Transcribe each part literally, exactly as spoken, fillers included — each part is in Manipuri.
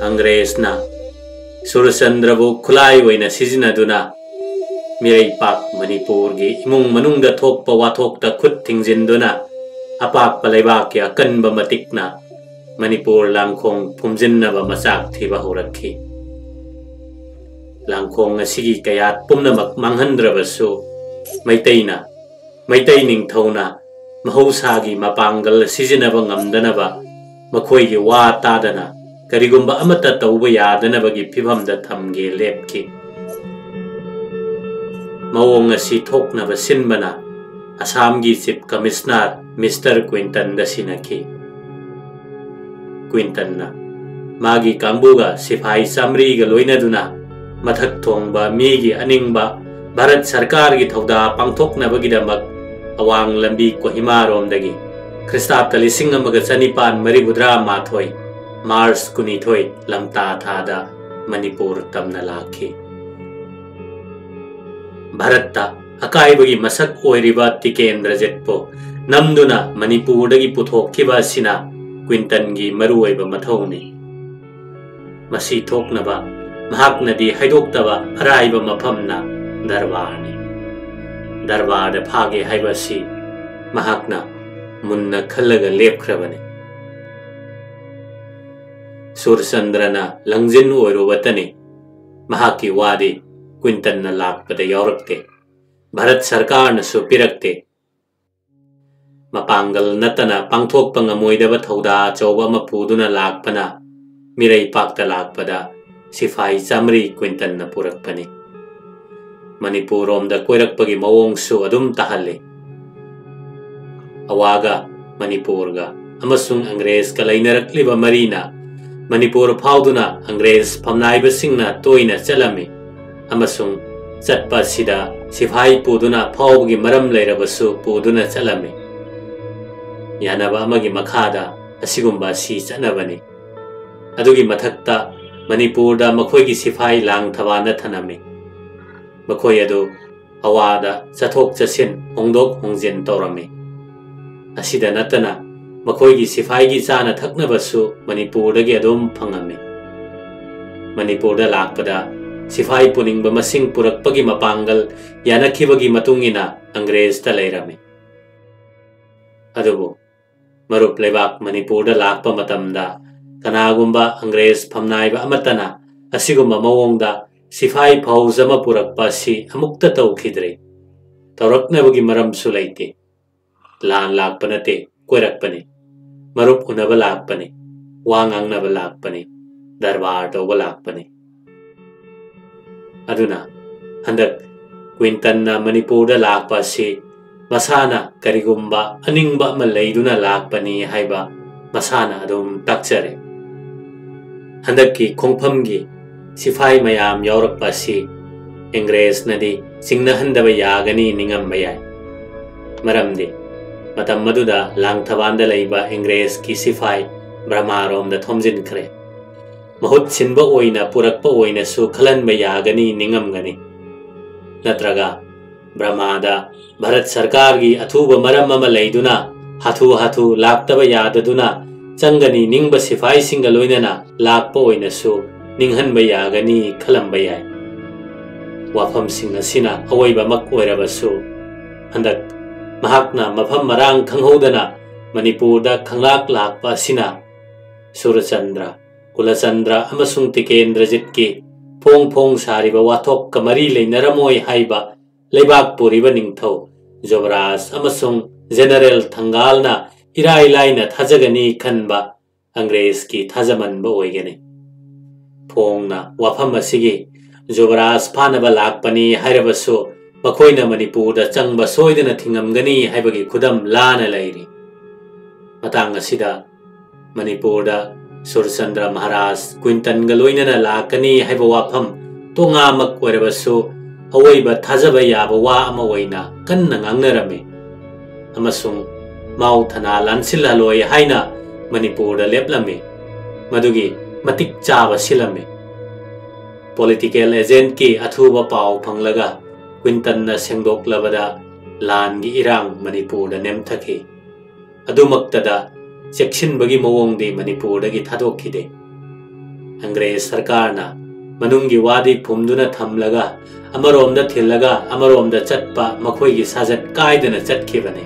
ꯀꯪꯒ꯭ꯔꯦꯁꯅ ꯁꯨꯔꯆꯟꯗ꯭ꯔꯕꯨ ꯈꯨꯠꯂꯥꯏ ꯑꯣꯏꯅ ꯁꯤꯖꯤꯟꯅꯗꯨꯅ ꯃꯤꯔꯩꯄꯥꯛ ꯃꯅꯤꯄꯨꯔꯒꯤ ꯏꯃꯨꯡ ꯃꯅꯨꯡꯗ ꯊꯣꯛꯄ ꯋꯥꯊꯣꯛꯇ ꯈꯨꯠ ꯊꯤꯡꯖꯤꯟꯗꯨꯅ ꯑꯄꯥꯛꯄ ꯂꯩꯕꯥꯛꯀꯤ ꯑꯀꯟꯕ ꯃꯇꯤꯛꯅ ꯃꯅꯤꯄꯨꯔ ꯂꯥꯡꯈꯣꯡ ꯐꯨꯝꯖꯤꯟꯅꯕ ꯃꯆꯥꯛ ꯊꯤꯕ ꯍꯧꯔꯛꯈꯤ꯫ ꯂꯥꯡꯈꯣꯡ ꯑꯁꯤꯒꯤ ꯀꯌꯥꯠ ꯄꯨꯝꯅꯃꯛ ꯃꯥꯡꯍꯟꯗ꯭ꯔꯕꯁꯨ, ꯃꯩꯇꯩꯅ, ꯃꯩꯇꯩ ꯅꯤꯡꯊꯧꯅ ꯃꯍꯧꯁꯥꯒꯤ ꯃꯄꯥꯡꯒꯜ ꯁꯤꯖꯤꯟꯅꯕ ꯉꯝꯗꯅꯕ ꯃꯈꯣꯏꯒꯤ ꯋꯥ ꯇꯥꯗꯅ ꯀꯔꯤꯒꯨꯝꯕ ꯑꯃꯠꯇ ꯇꯧꯕ ꯌꯥꯗꯅꯕꯒꯤ ꯐꯤꯚꯝꯗ ꯊꯝꯒꯦ ꯂꯦꯞꯈꯤ꯫ ꯃꯑꯣꯡ ꯑꯁꯤ ꯊꯣꯛꯅꯕ ꯁꯤꯟꯕꯅ ꯑꯁꯥꯝꯒꯤ ꯆꯤꯐ ꯀꯃꯤꯁꯅꯔ ꯃꯤꯁꯇꯔ ꯀ꯭ꯋꯤꯟꯇꯟꯗ ꯁꯤꯟꯅꯈꯤ꯫ ꯀ꯭ꯋꯤꯟꯇꯟꯅ ꯃꯥꯒꯤ ꯀꯥꯡꯕꯨꯒ ꯁꯤꯐꯥꯏ ꯆꯥꯃꯔꯤꯒ ꯂꯣꯏꯅꯗꯨꯅ ꯃꯊꯛ ꯊꯣꯡꯕ ꯃꯤꯒꯤ ꯑꯅꯤꯡꯕ ꯚꯥꯔꯠ ꯁꯔꯀꯥꯔꯒꯤ ꯊꯧꯗꯥ ꯄꯥꯡꯊꯣꯛꯅꯕꯒꯤꯗꯃꯛ ꯑꯋꯥꯡ ꯂꯝꯕꯤ ꯀꯣꯍꯤꯃꯥꯔꯣꯝꯗꯒꯤ ꯈ꯭ꯔꯤꯁꯇꯥꯕꯇ ꯂꯤꯁꯤꯡ ꯑꯃꯒ ꯆꯅꯤꯄꯥꯟ ꯃꯔꯤꯐꯨꯇꯔꯥ ꯃꯥꯊꯣꯏ ꯃꯥꯔꯆ ꯀꯨꯟꯅꯤꯊꯣꯏ ꯂꯝꯇꯥ ꯊꯥꯗ ꯃꯅꯤꯄꯨꯔ ꯇꯝꯅ ꯂꯥꯛꯈꯤ꯫ ꯚꯥꯔꯠꯇ ꯑꯀꯥꯏꯕꯒꯤ ꯃꯁꯛ ꯑꯣꯏꯔꯤꯕ ꯇꯤꯀꯦꯟꯗ꯭ꯔꯖꯤꯠꯄꯨ ꯅꯝꯗꯨꯅ ꯃꯅꯤꯄꯨꯔꯗꯒꯤ ꯄꯨꯊꯣꯛꯈꯤꯕ ꯑꯁꯤꯅ ꯀ꯭ꯋꯤꯟꯇꯟꯒꯤ ꯃꯔꯨꯑꯣꯏꯕ ꯃꯊꯧꯅꯤ꯫ ꯃꯁꯤ ꯊꯣꯛꯅꯕ ꯃꯍꯥꯛꯅꯗꯤ ꯍꯥꯏꯗꯣꯛꯇꯕ ꯑꯔꯥꯏꯕ ꯃꯐꯝꯅ ꯗꯔꯕꯥꯔꯅꯤ꯫ ꯗꯔꯕꯥꯔꯗ ꯐꯥꯒꯦ ꯍꯥꯏꯕ ꯑꯁꯤ ꯃꯍꯥꯛꯅ ꯃꯨꯟꯅ ꯈꯜꯂꯒ ꯂꯦꯞꯈ꯭ꯔꯕꯅꯤ꯫ ꯁꯨꯔꯆꯟꯗ꯭ꯔꯅ ꯂꯪꯖꯤꯟ ꯑꯣꯏꯔꯨꯕꯇꯅꯤ꯫ ꯃꯍꯥꯛꯀꯤ ꯋꯥꯗꯤ ꯀ꯭ꯋꯤꯟꯇꯟꯅ ꯂꯥꯛꯄꯗ ꯌꯥꯎꯔꯛꯇꯦ꯫ ꯚꯥꯔꯠ ꯁꯔꯀꯥꯔꯅꯁꯨ ꯄꯤꯔꯛꯇꯦ꯫ ꯃꯄꯥꯡꯒꯜ ꯅꯠꯇꯅ ꯄꯥꯡꯊꯣꯛꯄ ꯉꯝꯃꯣꯏꯗꯕ ꯊꯧꯗꯥ ꯑꯆꯧꯕ ꯑꯃ ꯄꯨꯗꯨꯅ ꯂꯥꯛꯄꯅ ꯃꯤꯔꯩꯄꯥꯛꯇ ꯂꯥꯛꯄꯗ ꯁꯤꯐꯥꯏ ꯆꯥꯃꯔꯤ ꯀ꯭ꯋꯤꯟꯇꯟꯅ ꯄꯨꯔꯛꯄꯅꯤ꯫ ꯃꯅꯤꯄꯨꯔꯔꯣꯝꯗ ꯀꯣꯏꯔꯛꯄꯒꯤ ꯃꯑꯣꯡꯁꯨ ꯑꯗꯨꯝ ꯇꯥꯍꯜꯂꯤ꯫ ꯑꯋꯥꯒ, ꯃꯅꯤꯄꯨꯔꯒ ꯑꯃꯁꯨꯡ ꯑꯪꯒ꯭ꯔꯦꯖꯀ ꯂꯩꯅꯔꯛꯂꯤꯕ ꯃꯔꯤꯅ ꯃꯅꯤꯄꯨꯔ ꯐꯥꯎꯗꯨꯅ ꯑꯪꯒ꯭ꯔꯦꯖ ꯐꯝꯅꯥꯏꯕꯁꯤꯡꯅ ꯇꯣꯏꯅ ꯆꯠꯂꯝꯃꯤ ꯑꯃꯁꯨꯡ ꯆꯠꯄ ꯑꯁꯤꯗ ꯁꯤꯐꯥꯏ ꯄꯨꯗꯨꯅ ꯐꯥꯎꯕꯒꯤ ꯃꯔꯝ ꯂꯩꯔꯕꯁꯨ ꯄꯨꯗꯨꯅ ꯆꯠꯂꯝꯃꯤ꯫ ꯌꯥꯅꯕ ꯑꯃꯒꯤ ꯃꯈꯥꯗ ꯑꯁꯤꯒꯨꯝꯕ ꯑꯁꯤ ꯆꯠꯅꯕꯅꯤ꯫ ꯑꯗꯨꯒꯤ ꯃꯊꯛꯇ ꯃꯅꯤꯄꯨꯔꯗ ꯃꯈꯣꯏꯒꯤ ꯁꯤꯐꯥꯏ ꯂꯥꯡ ꯊꯕꯥꯅ ꯊꯅꯝꯃꯤ꯫ ꯃꯈꯣꯏ ꯑꯗꯨ ꯑꯋꯥꯗ ꯆꯠꯊꯣꯛ ꯆꯠꯁꯤꯟ, ꯍꯣꯡꯗꯣꯛ ꯍꯣꯡꯖꯤꯟ ꯇꯧꯔꯝꯃꯤ꯫ ꯑꯁꯤꯗ ꯅꯠꯇꯅ ꯃꯈꯣꯏꯒꯤ ꯁꯤꯐꯥꯏꯒꯤ ꯆꯥꯅ ꯊꯛꯅꯕꯁꯨ ꯃꯅꯤꯄꯨꯔꯗꯒꯤ ꯑꯗꯨꯝ ꯐꯪꯉꯝꯃꯤ꯫ ꯃꯅꯤꯄꯨꯔꯗ ꯂꯥꯛꯄꯗ ꯁꯤꯐꯥꯏ ꯄꯨꯅꯤꯡꯕ ꯃꯁꯤꯡ ꯄꯨꯔꯛꯄꯒꯤ ꯃꯄꯥꯡꯒꯜ ꯌꯥꯅꯈꯤꯕꯒꯤ ꯃꯇꯨꯡ ꯏꯟꯅ ꯑꯪꯒ꯭ꯔꯦꯖꯇ ꯂꯩꯔꯝꯃꯤ꯫ ꯑꯗꯨꯕꯨ ꯃꯔꯨꯞ, ꯂꯩꯕꯥꯛ ꯃꯅꯤꯄꯨꯔꯗ ꯂꯥꯛꯄ ꯃꯇꯝꯗ ꯀꯅꯥꯒꯨꯝꯕ ꯑꯪꯒ꯭ꯔꯦꯖ ꯐꯝꯅꯥꯏꯕ ꯑꯃꯠꯇꯅ ꯑꯁꯤꯒꯨꯝꯕ ꯃꯑꯣꯡꯗ ꯁꯤꯐꯥꯏ ꯐꯧꯖ ꯑꯃ ꯄꯨꯔꯛꯄ ꯑꯁꯤ ꯑꯃꯨꯛꯇ ꯇꯧꯈꯤꯗ꯭ꯔꯤ꯫ ꯇꯧꯔꯛꯅꯕꯒꯤ ꯃꯔꯝꯁꯨ ꯂꯩꯇꯦ꯫ ꯂꯥꯟ ꯂꯥꯛꯄ ꯅꯠꯇꯦ, ꯀꯣꯏꯔꯛꯄꯅꯤ꯫ ꯃꯔꯨꯞ ꯎꯅꯕ ꯂꯥꯛꯄꯅꯤ, ꯋꯥ ꯉꯥꯡꯅꯕ ꯂꯥꯛꯄꯅꯤ, ꯗꯔꯕꯥꯔ ꯇꯧꯕ ꯂꯥꯛꯄꯅꯤ꯫ ꯑꯗꯨꯅ ꯍꯟꯗꯛ ꯀ꯭ꯋꯤꯟꯇꯟꯅ ꯃꯅꯤꯄꯨꯔꯗ ꯂꯥꯛꯄ ꯑꯁꯤ ꯃꯁꯥꯅ ꯀꯔꯤꯒꯨꯝꯕ ꯑꯅꯤꯡꯕ ꯑꯃ ꯂꯩꯗꯨꯅ ꯂꯥꯛꯄꯅꯤ ꯍꯥꯏꯕ ꯃꯁꯥꯅ ꯑꯗꯨꯝ ꯇꯥꯛꯆꯔꯦ꯫ ꯍꯟꯗꯛꯀꯤ ꯈꯣꯡꯐꯝꯒꯤ ꯁꯤꯐꯥꯏ ꯃꯌꯥꯝ ꯌꯥꯎꯔꯛꯄ ꯑꯁꯤ ꯏꯪꯒ꯭ꯔꯦꯖꯅꯗꯤ ꯆꯤꯡꯅꯍꯟꯗꯕ ꯌꯥꯒꯅꯤ ꯅꯤꯡꯉꯝꯕ ꯌꯥꯏ꯫ ꯃꯔꯝꯗꯤ ꯃꯇꯝ ꯑꯗꯨꯗ ꯂꯥꯡꯊꯕꯥꯟꯗ ꯂꯩꯕ ꯏꯪꯒ꯭ꯔꯦꯖꯀꯤ ꯁꯤꯐꯥꯏ ꯕ꯭ꯔꯃꯥꯔꯣꯝꯗ ꯊꯣꯝꯖꯤꯟꯈ꯭ꯔꯦ꯫ ꯃꯍꯨꯠ ꯁꯤꯟꯕ ꯑꯣꯏꯅ ꯄꯨꯔꯛꯄ ꯑꯣꯏꯅꯁꯨ ꯈꯜꯍꯟꯕ ꯌꯥꯒꯅꯤ ꯅꯤꯡꯉꯝꯒꯅꯤ꯫ ꯅꯠꯇ꯭ꯔꯒ ꯕ꯭ꯔꯃꯥꯗ ꯚꯥꯔꯠ ꯁꯔꯀꯥꯔꯒꯤ ꯑꯊꯨꯕ ꯃꯔꯝ ꯑꯃ ꯂꯩꯗꯨꯅ ꯍꯥꯊꯨ ꯍꯥꯊꯨ ꯂꯥꯛꯇꯕ ꯌꯥꯗꯗꯨꯅ ꯆꯪꯒꯅꯤ ꯅꯤꯡꯕ ꯁꯤꯐꯥꯏꯁꯤꯡꯒ ꯂꯣꯏꯅꯅ ꯂꯥꯛꯄ ꯑꯣꯏꯅꯁꯨ ꯅꯤꯡꯍꯟꯕ ꯌꯥꯒꯅꯤ ꯈꯜꯂꯝꯕ ꯌꯥꯏ꯫ ꯋꯥꯐꯝꯁꯤꯡ ꯑꯁꯤꯅ ꯑꯋꯣꯏꯕꯃꯛ ꯑꯣꯏꯔꯕꯁꯨ, ꯍꯟꯗꯛ ꯃꯍꯥꯛꯅ ꯃꯐꯝ ꯃꯔꯥꯡ ꯈꯪꯍꯧꯗꯅ ꯃꯅꯤꯄꯨꯔꯗ ꯈꯪꯂꯥꯛ ꯂꯥꯛꯄ ꯑꯁꯤꯅ ꯁꯨꯔꯆꯟꯗ꯭ꯔ, ꯀꯨꯂꯆꯟꯗ꯭ꯔ ꯑꯃꯁꯨꯡ ꯇꯤꯀꯦꯟꯗ꯭ꯔꯖꯤꯠꯀꯤ ꯐꯣꯡ ꯐꯣꯡ ꯁꯥꯔꯤꯕ ꯋꯥꯊꯣꯛꯀ ꯃꯔꯤ ꯂꯩꯅꯔꯝꯃꯣꯏ ꯍꯥꯏꯕ ꯂꯩꯕꯥꯛ ꯄꯨꯔꯤꯕ ꯅꯤꯡꯊꯧ ꯖꯨꯕꯔꯥꯖ ꯑꯃꯁꯨꯡ ꯖꯦꯅꯔꯦꯜ ꯊꯪꯒꯥꯜꯅ ꯏꯔꯥꯏ ꯂꯥꯏꯅ ꯊꯥꯖꯒꯅꯤ ꯈꯟꯕ ꯑꯪꯒ꯭ꯔꯦꯖꯀꯤ ꯊꯥꯖꯃꯟꯕ ꯑꯣꯏꯒꯅꯤ꯫ ꯐꯣꯡꯅ ꯋꯥꯐꯝ ꯑꯁꯤꯒꯤ ꯖꯨꯕꯔꯥꯖ ꯐꯥꯅꯕ ꯂꯥꯛꯄꯅꯤ ꯍꯥꯏꯔꯕꯁꯨ, ꯃꯈꯣꯏꯅ ꯃꯅꯤꯄꯨꯔꯗ ꯆꯪꯕ ꯁꯣꯏꯗꯅ ꯊꯤꯡꯉꯝꯒꯅꯤ ꯍꯥꯏꯕꯒꯤ ꯈꯨꯗꯝ ꯂꯥꯅ ꯂꯩꯔꯤ꯫ ꯃꯇꯥꯡ ꯑꯁꯤꯗ ꯃꯅꯤꯄꯨꯔꯗ ꯁꯨꯔꯆꯟꯗ꯭ꯔ ꯃꯍꯥꯔꯥꯖ ꯀ꯭ꯋꯤꯟꯇꯟꯒ ꯂꯣꯏꯅꯅ ꯂꯥꯛꯀꯅꯤ ꯍꯥꯏꯕ ꯋꯥꯐꯝ ꯇꯣꯉꯥꯃꯛ ꯑꯣꯏꯔꯕꯁꯨ, ꯑꯋꯣꯏꯕ ꯊꯥꯖꯕ ꯌꯥꯕ ꯋꯥ ꯑꯃ ꯑꯣꯏꯅ ꯀꯟꯅ ꯉꯥꯡꯅꯔꯝꯃꯤ꯫ ꯑꯃꯁꯨꯡ ꯃꯥꯎ ꯊꯅꯥ ꯂꯥꯟꯁꯤꯜꯍꯜꯂꯣꯏ ꯍꯥꯏꯅ ꯃꯅꯤꯄꯨꯔꯗ ꯂꯦꯞꯂꯝꯃꯤ꯫ ꯃꯗꯨꯒꯤ ꯃꯇꯤꯛ ꯆꯥꯕ ꯁꯤꯜꯂꯝꯃꯤ꯫ ꯄꯣꯂꯤꯇꯤꯀꯦꯜ ꯑꯦꯖꯦꯟꯠꯀꯤ ꯑꯊꯨꯕ ꯄꯥꯎ ꯐꯪꯂꯒ ꯀ꯭ꯋꯤꯟꯇꯟꯅ ꯁꯦꯡꯗꯣꯛꯂꯕꯗ ꯂꯥꯟꯒꯤ ꯏꯔꯥꯡ ꯃꯅꯤꯄꯨꯔꯗ ꯅꯦꯝꯊꯈꯤ꯫ ꯑꯗꯨꯃꯛꯇꯗ ꯆꯦꯛꯁꯤꯟꯕꯒꯤ ꯃꯑꯣꯡꯗꯤ ꯃꯅꯤꯄꯨꯔꯗꯒꯤ ꯊꯥꯗꯣꯛꯈꯤꯗꯦ꯫ ꯑꯪꯒ꯭ꯔꯦꯖ ꯁꯔꯀꯥꯔꯅ ꯃꯅꯨꯡꯒꯤ ꯋꯥꯗꯤ ꯐꯨꯝꯗꯨꯅ ꯊꯝꯂꯒ ꯑꯃꯔꯣꯝꯗ ꯊꯤꯜꯂꯒ ꯑꯃꯔꯣꯝꯗ ꯆꯠꯄ ꯃꯈꯣꯏꯒꯤ ꯁꯥꯖꯠ ꯀꯥꯏꯗꯅ ꯆꯠꯈꯤꯕꯅꯤ꯫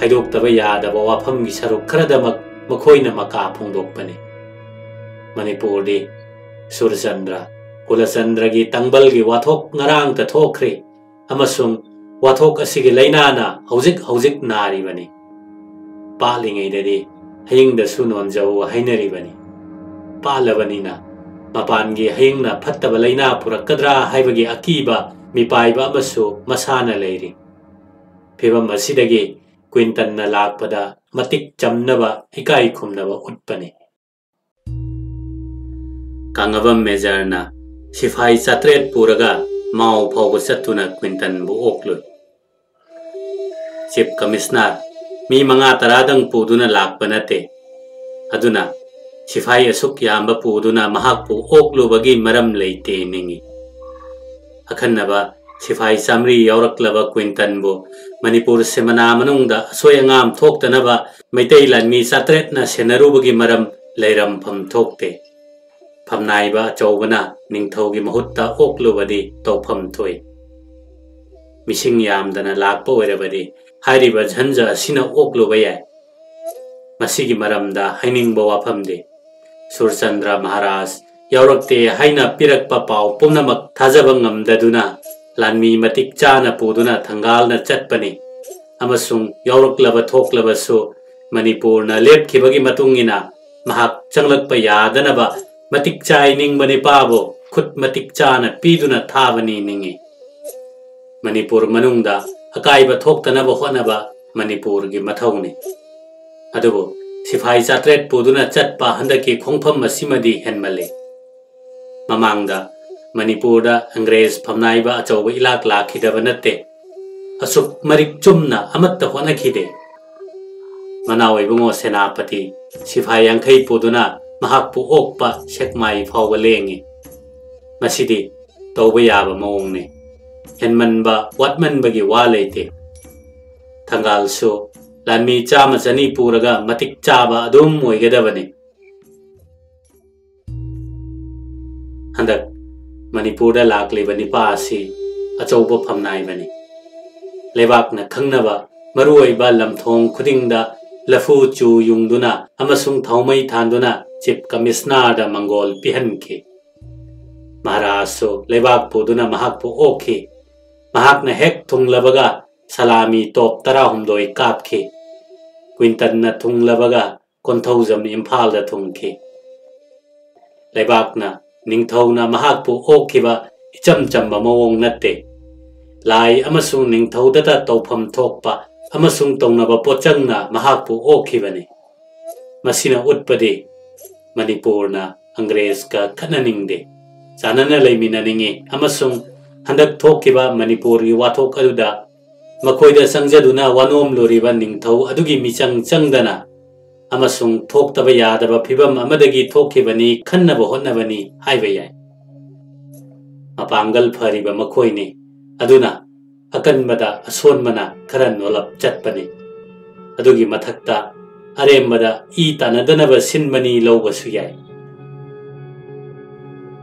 ꯍꯥꯏꯗꯣꯛꯇꯕ ꯌꯥꯗꯕ ꯋꯥꯐꯝꯒꯤ ꯁꯔꯨꯛ ꯈꯔꯗꯃꯛ ꯃꯈꯣꯏꯅ ꯃꯀꯥ ꯐꯣꯡꯗꯣꯛꯄꯅꯤ꯫ ꯃꯅꯤꯄꯨꯔꯗꯤ ꯁꯨꯔꯆꯟꯗ꯭ꯔ, ꯀꯨꯂꯆꯟꯗ꯭ꯔꯒꯤ ꯇꯥꯡꯕꯜꯒꯤ ꯋꯥꯊꯣꯛ ꯉꯔꯥꯡꯇ ꯊꯣꯛꯈ꯭ꯔꯤ ꯑꯃꯁꯨꯡ ꯋꯥꯊꯣꯛ ꯑꯁꯤꯒꯤ ꯂꯥꯏꯅꯥꯅ ꯍꯧꯖꯤꯛ ꯍꯧꯖꯤꯛ ꯅꯥꯔꯤꯕꯅꯤ꯫ ꯄꯥꯠꯂꯤꯉꯩꯗꯗꯤ ꯍꯌꯤꯡꯗꯁꯨ ꯅꯣꯟꯖꯧ ꯍꯥꯏꯅꯔꯤꯕꯅꯤ꯫ ꯄꯥꯠꯂꯕꯅꯤꯅ ꯃꯄꯥꯟꯒꯤ ꯍꯌꯤꯡꯅ ꯐꯠꯇꯕ ꯂꯥꯏꯅꯥ ꯄꯨꯔꯛꯀꯗ꯭ꯔꯥ ꯍꯥꯏꯕꯒꯤ ꯑꯀꯤꯕ ꯃꯤꯄꯥꯏꯕ ꯑꯃꯁꯨ ꯃꯁꯥꯅ ꯂꯩꯔꯤ꯫ ꯐꯤꯚꯝ ꯑꯁꯤꯗꯒꯤ ꯀ꯭ꯋꯤꯟꯇꯟꯅ ꯂꯥꯛꯄꯗ ꯃꯇꯤꯛ ꯆꯝꯅꯕ ꯏꯀꯥꯏ ꯈꯨꯝꯅꯕ ꯎꯠꯄꯅꯤ꯫ ꯀꯪꯂꯥꯕꯝ ꯃꯦꯖꯔꯅ ꯁꯤꯐꯥꯏ ꯆꯥꯇ꯭ꯔꯦꯠ ꯄꯨꯔꯒ ꯃꯥꯎ ꯐꯥꯎꯕ ꯆꯠꯇꯨꯅ ꯀ꯭ꯋꯤꯟꯇꯟꯕꯨ ꯑꯣꯛꯂꯨꯏ꯫ ꯆꯤꯐ ꯀꯃꯤꯁꯅꯔ, ꯃꯤ ꯃꯉꯥ ꯇꯔꯥꯗꯪ ꯄꯨꯗꯨꯅ ꯂꯥꯛꯄ ꯅꯠꯇꯦ, ꯑꯗꯨꯅ ꯁꯤꯐꯥꯏ ꯑꯁꯨꯛ ꯌꯥꯝꯕ ꯄꯨꯗꯨꯅ ꯃꯍꯥꯛꯄꯨ ꯑꯣꯛꯂꯨꯕꯒꯤ ꯃꯔꯝ ꯂꯩꯇꯦ ꯅꯤꯡꯏ꯫ ꯑꯈꯟꯅꯕ ꯁꯤꯐꯥꯏ ꯆꯥꯃꯔꯤ ꯌꯥꯎꯔꯛꯂꯕ ꯀ꯭ꯋꯤꯟꯇꯟꯕꯨ ꯃꯅꯤꯄꯨꯔ ꯁꯤꯃꯅꯥ ꯃꯅꯨꯡꯗ ꯑꯁꯣꯏ ꯑꯉꯥꯝ ꯊꯣꯛꯇꯅꯕ ꯃꯩꯇꯩ ꯂꯥꯟꯃꯤ ꯆꯥꯇ꯭ꯔꯦꯠꯅ ꯁꯦꯟꯅꯔꯨꯕꯒꯤ ꯃꯔꯝ ꯂꯩꯔꯝꯐꯝ ꯊꯣꯛꯇꯦ꯫ ꯐꯝꯅꯥꯏꯕ ꯑꯆꯧꯕꯅ ꯅꯤꯡꯊꯧꯒꯤ ꯃꯍꯨꯠꯇ ꯑꯣꯛꯂꯨꯕꯗꯤ ꯇꯧꯐꯝ ꯊꯣꯛꯏ꯫ ꯃꯤꯁꯤꯡ ꯌꯥꯝꯗꯅ ꯂꯥꯛꯄ ꯑꯣꯏꯔꯕꯗꯤ ꯍꯥꯏꯔꯤꯕ ꯖꯟꯖ ꯑꯁꯤꯅ ꯑꯣꯛꯂꯨꯕ ꯌꯥꯏ꯫ ꯃꯁꯤꯒꯤ ꯃꯔꯝꯗ ꯍꯥꯏꯅꯤꯡꯕ ꯋꯥꯐꯝꯗꯤ, ꯁꯨꯔꯆꯟꯗ꯭ꯔ ꯃꯍꯥꯔꯥꯖ ꯌꯥꯎꯔꯛꯇꯦ ꯍꯥꯏꯅ ꯄꯤꯔꯛꯄ ꯄꯥꯎ ꯄꯨꯝꯅꯃꯛ ꯊꯥꯖꯕ ꯉꯝꯗꯗꯨꯅ ꯂꯥꯟꯃꯤ ꯃꯇꯤꯛ ꯆꯥꯅ ꯄꯨꯗꯨꯅ ꯊꯪꯒꯥꯜꯅ ꯆꯠꯄꯅꯤ, ꯑꯃꯁꯨꯡ ꯌꯥꯎꯔꯛꯂꯕ ꯊꯣꯛꯂꯕꯁꯨ ꯃꯅꯤꯄꯨꯔꯅ ꯂꯦꯞꯈꯤꯕꯒꯤ ꯃꯇꯨꯡ ꯏꯟꯅ ꯃꯍꯥꯛ ꯆꯪꯂꯛꯄ ꯌꯥꯗꯅꯕ ꯃꯇꯤꯛ ꯆꯥꯏ ꯅꯤꯡꯕ ꯅꯤꯄꯥꯕꯨ ꯈꯨꯠ ꯃꯇꯤꯛ ꯆꯥꯅ ꯄꯤꯗꯨꯅ ꯊꯥꯕꯅꯤ ꯅꯤꯡꯏ꯫ ꯃꯅꯤꯄꯨꯔ ꯃꯅꯨꯡꯗ ꯑꯀꯥꯏꯕ ꯊꯣꯛꯇꯅꯕ ꯍꯣꯠꯅꯕ ꯃꯅꯤꯄꯨꯔꯒꯤ ꯃꯊꯧꯅꯤ꯫ ꯑꯗꯨꯕꯨ ꯁꯤꯐꯥꯏ ꯆꯥꯇ꯭ꯔꯦꯠ ꯄꯨꯗꯨꯅ ꯆꯠꯄ ꯍꯟꯗꯛꯀꯤ ꯈꯣꯡꯐꯝ ꯑꯁꯤꯃꯗꯤ ꯍꯦꯟꯃꯜꯂꯤ꯫ ꯃꯃꯥꯡꯗ ꯃꯅꯤꯄꯨꯔꯗ ꯑꯪꯒ꯭ꯔꯦꯖ ꯐꯝꯅꯥꯏꯕ ꯑꯆꯧꯕ ꯏꯂꯥꯛ ꯂꯥꯛꯈꯤꯗꯕ ꯅꯠꯇꯦ꯫ ꯑꯁꯨꯛ ꯃꯔꯤꯛ ꯆꯨꯝꯅ ꯑꯃꯠꯇ ꯍꯣꯠꯅꯈꯤꯗꯦ꯫ ꯃꯅꯥꯎ ꯏꯕꯨꯡꯉꯣ ꯁꯦꯅꯥꯄꯇꯤ ꯁꯤꯐꯥꯏ ꯌꯥꯡꯈꯩ ꯄꯨꯗꯨꯅ ꯃꯍꯥꯛꯄꯨ ꯑꯣꯛꯄ ꯁꯦꯛꯃꯥꯏ ꯐꯥꯎꯕ ꯂꯦꯡꯉꯤ꯫ ꯃꯁꯤꯗꯤ ꯇꯧꯕ ꯌꯥꯕ ꯃꯑꯣꯡꯅꯤ꯫ ꯍꯦꯟꯃꯟꯕ ꯋꯥꯠꯃꯟꯕꯒꯤ ꯋꯥ ꯂꯩꯇꯦ꯫ ꯊꯪꯒꯥꯜꯁꯨ ꯂꯥꯟꯃꯤ ꯆꯥꯝꯃ ꯆꯅꯤ ꯄꯨꯔꯒ ꯃꯇꯤꯛ ꯆꯥꯕ ꯑꯗꯨꯝ ꯑꯣꯏꯒꯗꯕꯅꯤ꯫ ꯍꯟꯗꯛ ꯃꯅꯤꯄꯨꯔꯗ ꯂꯥꯛꯂꯤꯕ ꯅꯤꯄꯥ ꯑꯁꯤ ꯑꯆꯧꯕ ꯐꯝꯅꯥꯏꯕꯅꯤ꯫ ꯂꯩꯕꯥꯛꯅ ꯈꯪꯅꯕ ꯃꯔꯨꯑꯣꯏꯕ ꯂꯝꯊꯣꯡ ꯈꯨꯗꯤꯡꯗ ꯂꯐꯨ ꯆꯨ ꯌꯨꯡꯗꯨꯅ ꯑꯃꯁꯨꯡ ꯊꯥꯎꯃꯩ ꯊꯥꯟꯗꯨꯅ ꯆꯤꯐ ꯀꯃꯤꯁꯅꯔꯗ ꯃꯪꯒꯣꯜ ꯄꯤꯍꯟꯈꯤ꯫ ꯃꯍꯥꯔꯥꯖꯁꯨ ꯂꯩꯕꯥꯛ ꯄꯨꯗꯨꯅ ꯃꯍꯥꯛꯄꯨ ꯑꯣꯛꯈꯤ꯫ ꯃꯍꯥꯛꯅ ꯍꯦꯛ ꯊꯨꯡꯂꯕꯒ ꯁꯂꯥꯃꯤ ꯇꯣꯞ ꯇꯔꯥꯍꯨꯝꯗꯣꯏ ꯀꯥꯞꯈꯤ꯫ ꯀ꯭ꯋꯤꯟꯇꯟꯅ ꯊꯨꯡꯂꯕꯒ ꯀꯣꯟꯊꯧꯖꯝ ꯏꯝꯐꯥꯜꯗ ꯊꯨꯡꯈꯤ꯫ ꯂꯩꯕꯥꯛꯅ ꯅꯤꯡꯊꯧꯅ ꯃꯍꯥꯛꯄꯨ ꯑꯣꯛꯈꯤꯕ ꯏꯆꯝ ꯆꯝꯕ ꯃꯑꯣꯡ ꯅꯠꯇꯦ꯫ ꯂꯥꯏ ꯑꯃꯁꯨꯡ ꯅꯤꯡꯊꯧꯗꯇ ꯇꯧꯐꯝ ꯊꯣꯛꯄ ꯑꯃꯁꯨꯡ ꯇꯧꯅꯕ ꯄꯣꯠꯆꯪꯅ ꯃꯍꯥꯛꯄꯨ ꯑꯣꯛꯈꯤꯕꯅꯤ꯫ ꯃꯁꯤꯅ ꯎꯠꯄꯗꯤ ꯃꯅꯤꯄꯨꯔꯅ ꯑꯪꯒ꯭ꯔꯦꯖꯀ ꯈꯠꯅꯅꯤꯡꯗꯦ, ꯆꯥꯟꯅꯅ ꯂꯩꯃꯤꯟꯅꯅꯤꯡꯏ ꯑꯃꯁꯨꯡ ꯍꯟꯗꯛ ꯊꯣꯛꯈꯤꯕ ꯃꯅꯤꯄꯨꯔꯒꯤ ꯋꯥꯊꯣꯛ ꯑꯗꯨꯗ ꯃꯈꯣꯏꯗ ꯆꯪꯖꯗꯨꯅ ꯋꯥꯅꯣꯝꯂꯨꯔꯤꯕ ꯅꯤꯡꯊꯧ ꯑꯗꯨꯒꯤ ꯃꯤꯆꯪ ꯆꯪꯗꯅ ꯑꯃꯁꯨꯡ ꯊꯣꯛꯇꯕ ꯌꯥꯗꯕ ꯐꯤꯚꯝ ꯑꯃꯗꯒꯤ ꯊꯣꯛꯈꯤꯕꯅꯤ ꯈꯟꯅꯕ ꯍꯣꯠꯅꯕꯅꯤ ꯍꯥꯏꯕ ꯌꯥꯏ꯫ ꯃꯄꯥꯡꯒꯜ ꯐꯔꯤꯕ ꯃꯈꯣꯏꯅꯤ꯫ ꯑꯗꯨꯅ ꯑꯀꯟꯕꯗ ꯑꯁꯣꯟꯕꯅ ꯈꯔ ꯅꯣꯂꯞ ꯆꯠꯄꯅꯤ꯫ ꯑꯗꯨꯒꯤ ꯃꯊꯛꯇ ꯑꯔꯦꯝꯕꯗ ꯏ ꯇꯥꯟꯅꯗꯅꯕ ꯁꯤꯟꯕꯅꯤ ꯂꯧꯕꯁꯨ ꯌꯥꯏ꯫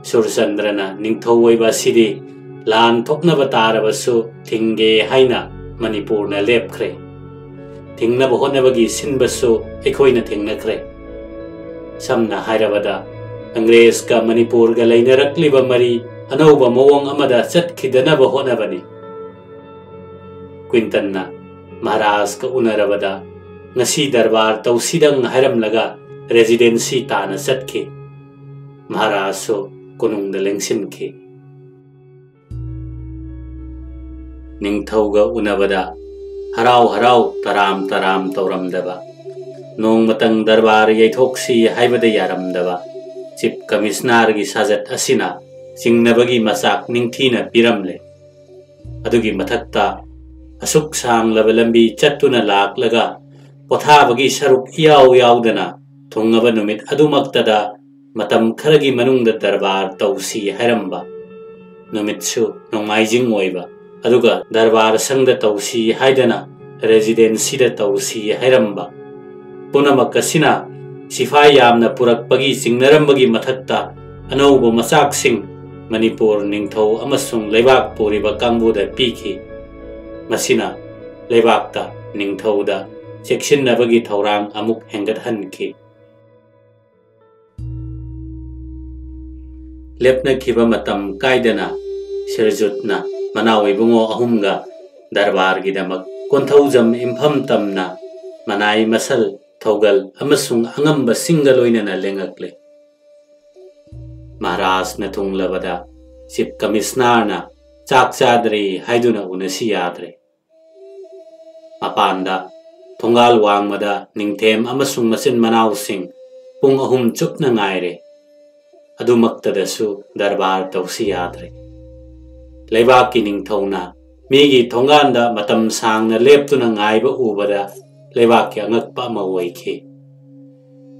ꯁꯨꯔꯆꯟꯗ꯭ꯔꯅ ꯅꯤꯡꯊꯧ ꯑꯣꯏꯕ ꯑꯁꯤꯗꯤ ꯂꯥꯟ ꯊꯣꯛꯅꯕ ꯇꯥꯔꯕꯁꯨ ꯊꯤꯡꯒꯦ ꯍꯥꯏꯅ ꯃꯅꯤꯄꯨꯔꯅ ꯂꯦꯞꯈ꯭ꯔꯦ꯫ ꯊꯤꯡꯅꯕ ꯍꯣꯠꯅꯕꯒꯤ ꯁꯤꯟꯕꯁꯨ ꯑꯩꯈꯣꯏꯅ ꯊꯦꯡꯅꯈ꯭ꯔꯦ꯫ ꯁꯝꯅ ꯍꯥꯏꯔꯕꯗ, ꯑꯪꯒ꯭ꯔꯦꯖꯀ ꯃꯅꯤꯄꯨꯔꯒ ꯂꯩꯅꯔꯛꯂꯤꯕ ꯃꯔꯤ ꯑꯅꯧꯕ ꯃꯑꯣꯡ ꯑꯃꯗ ꯆꯠꯈꯤꯗꯅꯕ ꯍꯣꯠꯅꯕꯅꯤ꯫ ꯀ꯭ꯋꯤꯟꯇꯟꯅ ꯃꯍꯥꯔꯥꯖꯀ ꯎꯅꯔꯕꯗ, "ꯉꯁꯤ ꯗꯔꯕꯥꯔ ꯇꯧꯁꯤꯗꯪ" ꯍꯥꯏꯔꯝꯂꯒ ꯔꯦꯖꯤꯗꯦꯟꯁꯤ ꯇꯥꯅ ꯆꯠꯈꯤ꯫ ꯃꯍꯥꯔꯥꯖꯁꯨ ꯀꯣꯅꯨꯡꯗ ꯂꯦꯡꯁꯤꯟꯈꯤ꯫ ꯅꯤꯡꯊꯧꯒ ꯎꯅꯕꯗ ꯍꯔꯥꯎ ꯍꯔꯥꯎ ꯇꯔꯥꯝ ꯇꯔꯥꯝ ꯇꯧꯔꯝꯗꯕ, ꯅꯣꯡꯃꯇꯪ ꯗꯔꯕꯥꯔ ꯌꯩꯊꯣꯛꯁꯤ ꯍꯥꯏꯕꯗ ꯌꯥꯔꯝꯗꯕ ꯆꯤꯐ ꯀꯃꯤꯁꯅꯔꯒꯤ ꯁꯥꯖꯠ ꯑꯁꯤꯅ ꯆꯤꯡꯅꯕꯒꯤ ꯃꯆꯥꯛ ꯅꯤꯡꯊꯤꯅ ꯄꯤꯔꯝꯂꯦ꯫ ꯑꯗꯨꯒꯤ ꯃꯊꯛꯇ ꯑꯁꯨꯛ ꯁꯥꯡꯂꯕ ꯂꯝꯕꯤ ꯆꯠꯇꯨꯅ ꯂꯥꯛꯂꯒ ꯄꯣꯊꯥꯕꯒꯤ ꯁꯔꯨꯛ ꯏꯌꯥꯎ ꯌꯥꯎꯗꯅ ꯊꯨꯡꯉꯕ ꯅꯨꯃꯤꯠ ꯑꯗꯨꯃꯛꯇꯗ ꯃꯇꯝ ꯈꯔꯒꯤ ꯃꯅꯨꯡꯗ ꯗꯔꯕꯥꯔ ꯇꯧꯁꯤ ꯍꯥꯏꯔꯝꯕ, ꯅꯨꯃꯤꯠꯁꯨ ꯅꯣꯡꯃꯥꯏꯖꯤꯡ ꯑꯣꯏꯕ, ꯑꯗꯨꯒ ꯗꯔꯕꯥꯔ ꯁꯪꯗ ꯇꯧꯁꯤ ꯍꯥꯏꯗꯅ ꯔꯦꯖꯤꯗꯦꯟꯁꯤꯗ ꯇꯧꯁꯤ ꯍꯥꯏꯔꯝꯕ, ꯄꯨꯝꯅꯃꯛ ꯑꯁꯤꯅ ꯁꯤꯐꯥꯏ ꯌꯥꯝꯅ ꯄꯨꯔꯛꯄꯒꯤ ꯆꯤꯡꯅꯔꯝꯕꯒꯤ ꯃꯊꯛꯇ ꯑꯅꯧꯕ ꯃꯆꯥꯛꯁꯤꯡ ꯃꯅꯤꯄꯨꯔ ꯅꯤꯡꯊꯧ ꯑꯃꯁꯨꯡ ꯂꯩꯕꯥꯛ ꯄꯨꯔꯤꯕ ꯀꯥꯡꯕꯨꯗ ꯄꯤꯈꯤ꯫ ꯃꯁꯤꯅ ꯂꯩꯕꯥꯛꯇ ꯅꯤꯡꯊꯧꯗ ꯆꯦꯛꯁꯤꯟꯅꯕꯒꯤ ꯊꯧꯔꯥꯡ ꯑꯃꯨꯛ ꯍꯦꯟꯒꯠꯍꯟꯈꯤ꯫ ꯂꯦꯞꯅꯈꯤꯕ ꯃꯇꯝ ꯀꯥꯏꯗꯅ ꯁꯤꯔꯖꯨꯠꯅ ꯃꯅꯥꯎ ꯏꯕꯨꯡꯉꯣ ꯑꯍꯨꯝꯒ ꯗꯔꯕꯥꯔꯒꯤꯗꯃꯛ ꯀꯣꯟꯊꯧꯖꯝ ꯏꯝꯐꯝ ꯇꯝꯅ ꯃꯅꯥꯏ ꯃꯁꯜ, ꯊꯧꯒꯜ ꯑꯃꯁꯨꯡ ꯑꯉꯝꯕꯁꯤꯡꯒ ꯂꯣꯏꯅꯅ ꯂꯦꯡꯉꯛꯂꯦ꯫ ꯃꯍꯥꯔꯥꯖꯅ ꯊꯨꯡꯂꯕꯗ ꯆꯤꯐ ꯀꯃꯤꯁꯅꯔꯅ ꯆꯥꯛ ꯆꯥꯗ꯭ꯔꯤ ꯍꯥꯏꯗꯨꯅ ꯎꯅꯁꯤ ꯌꯥꯗ꯭ꯔꯦ꯫ ꯃꯄꯥꯟꯗ ꯊꯣꯡꯒꯥꯜ ꯋꯥꯡꯃꯗ ꯅꯤꯡꯊꯦꯝ ꯑꯃꯁꯨꯡ ꯃꯆꯤꯟ ꯃꯅꯥꯎꯁꯤꯡ ꯄꯨꯡ ꯑꯍꯨꯝ ꯆꯨꯞꯅ ꯉꯥꯏꯔꯦ꯫ ꯑꯗꯨꯃꯛꯇꯗꯁꯨ ꯗꯔꯕꯥꯔ ꯇꯧꯁꯤ ꯌꯥꯗ꯭ꯔꯦ꯫ ꯂꯩꯕꯥꯛꯀꯤ ꯅꯤꯡꯊꯧꯅ ꯃꯤꯒꯤ ꯊꯣꯡꯒꯥꯟꯗ ꯃꯇꯝ ꯁꯥꯡꯅ ꯂꯦꯞꯇꯨꯅ ꯉꯥꯏꯕ ꯎꯕꯗ ꯂꯩꯕꯥꯛꯀꯤ ꯑꯉꯛꯄ ꯑꯃ ꯑꯣꯏꯈꯤ꯫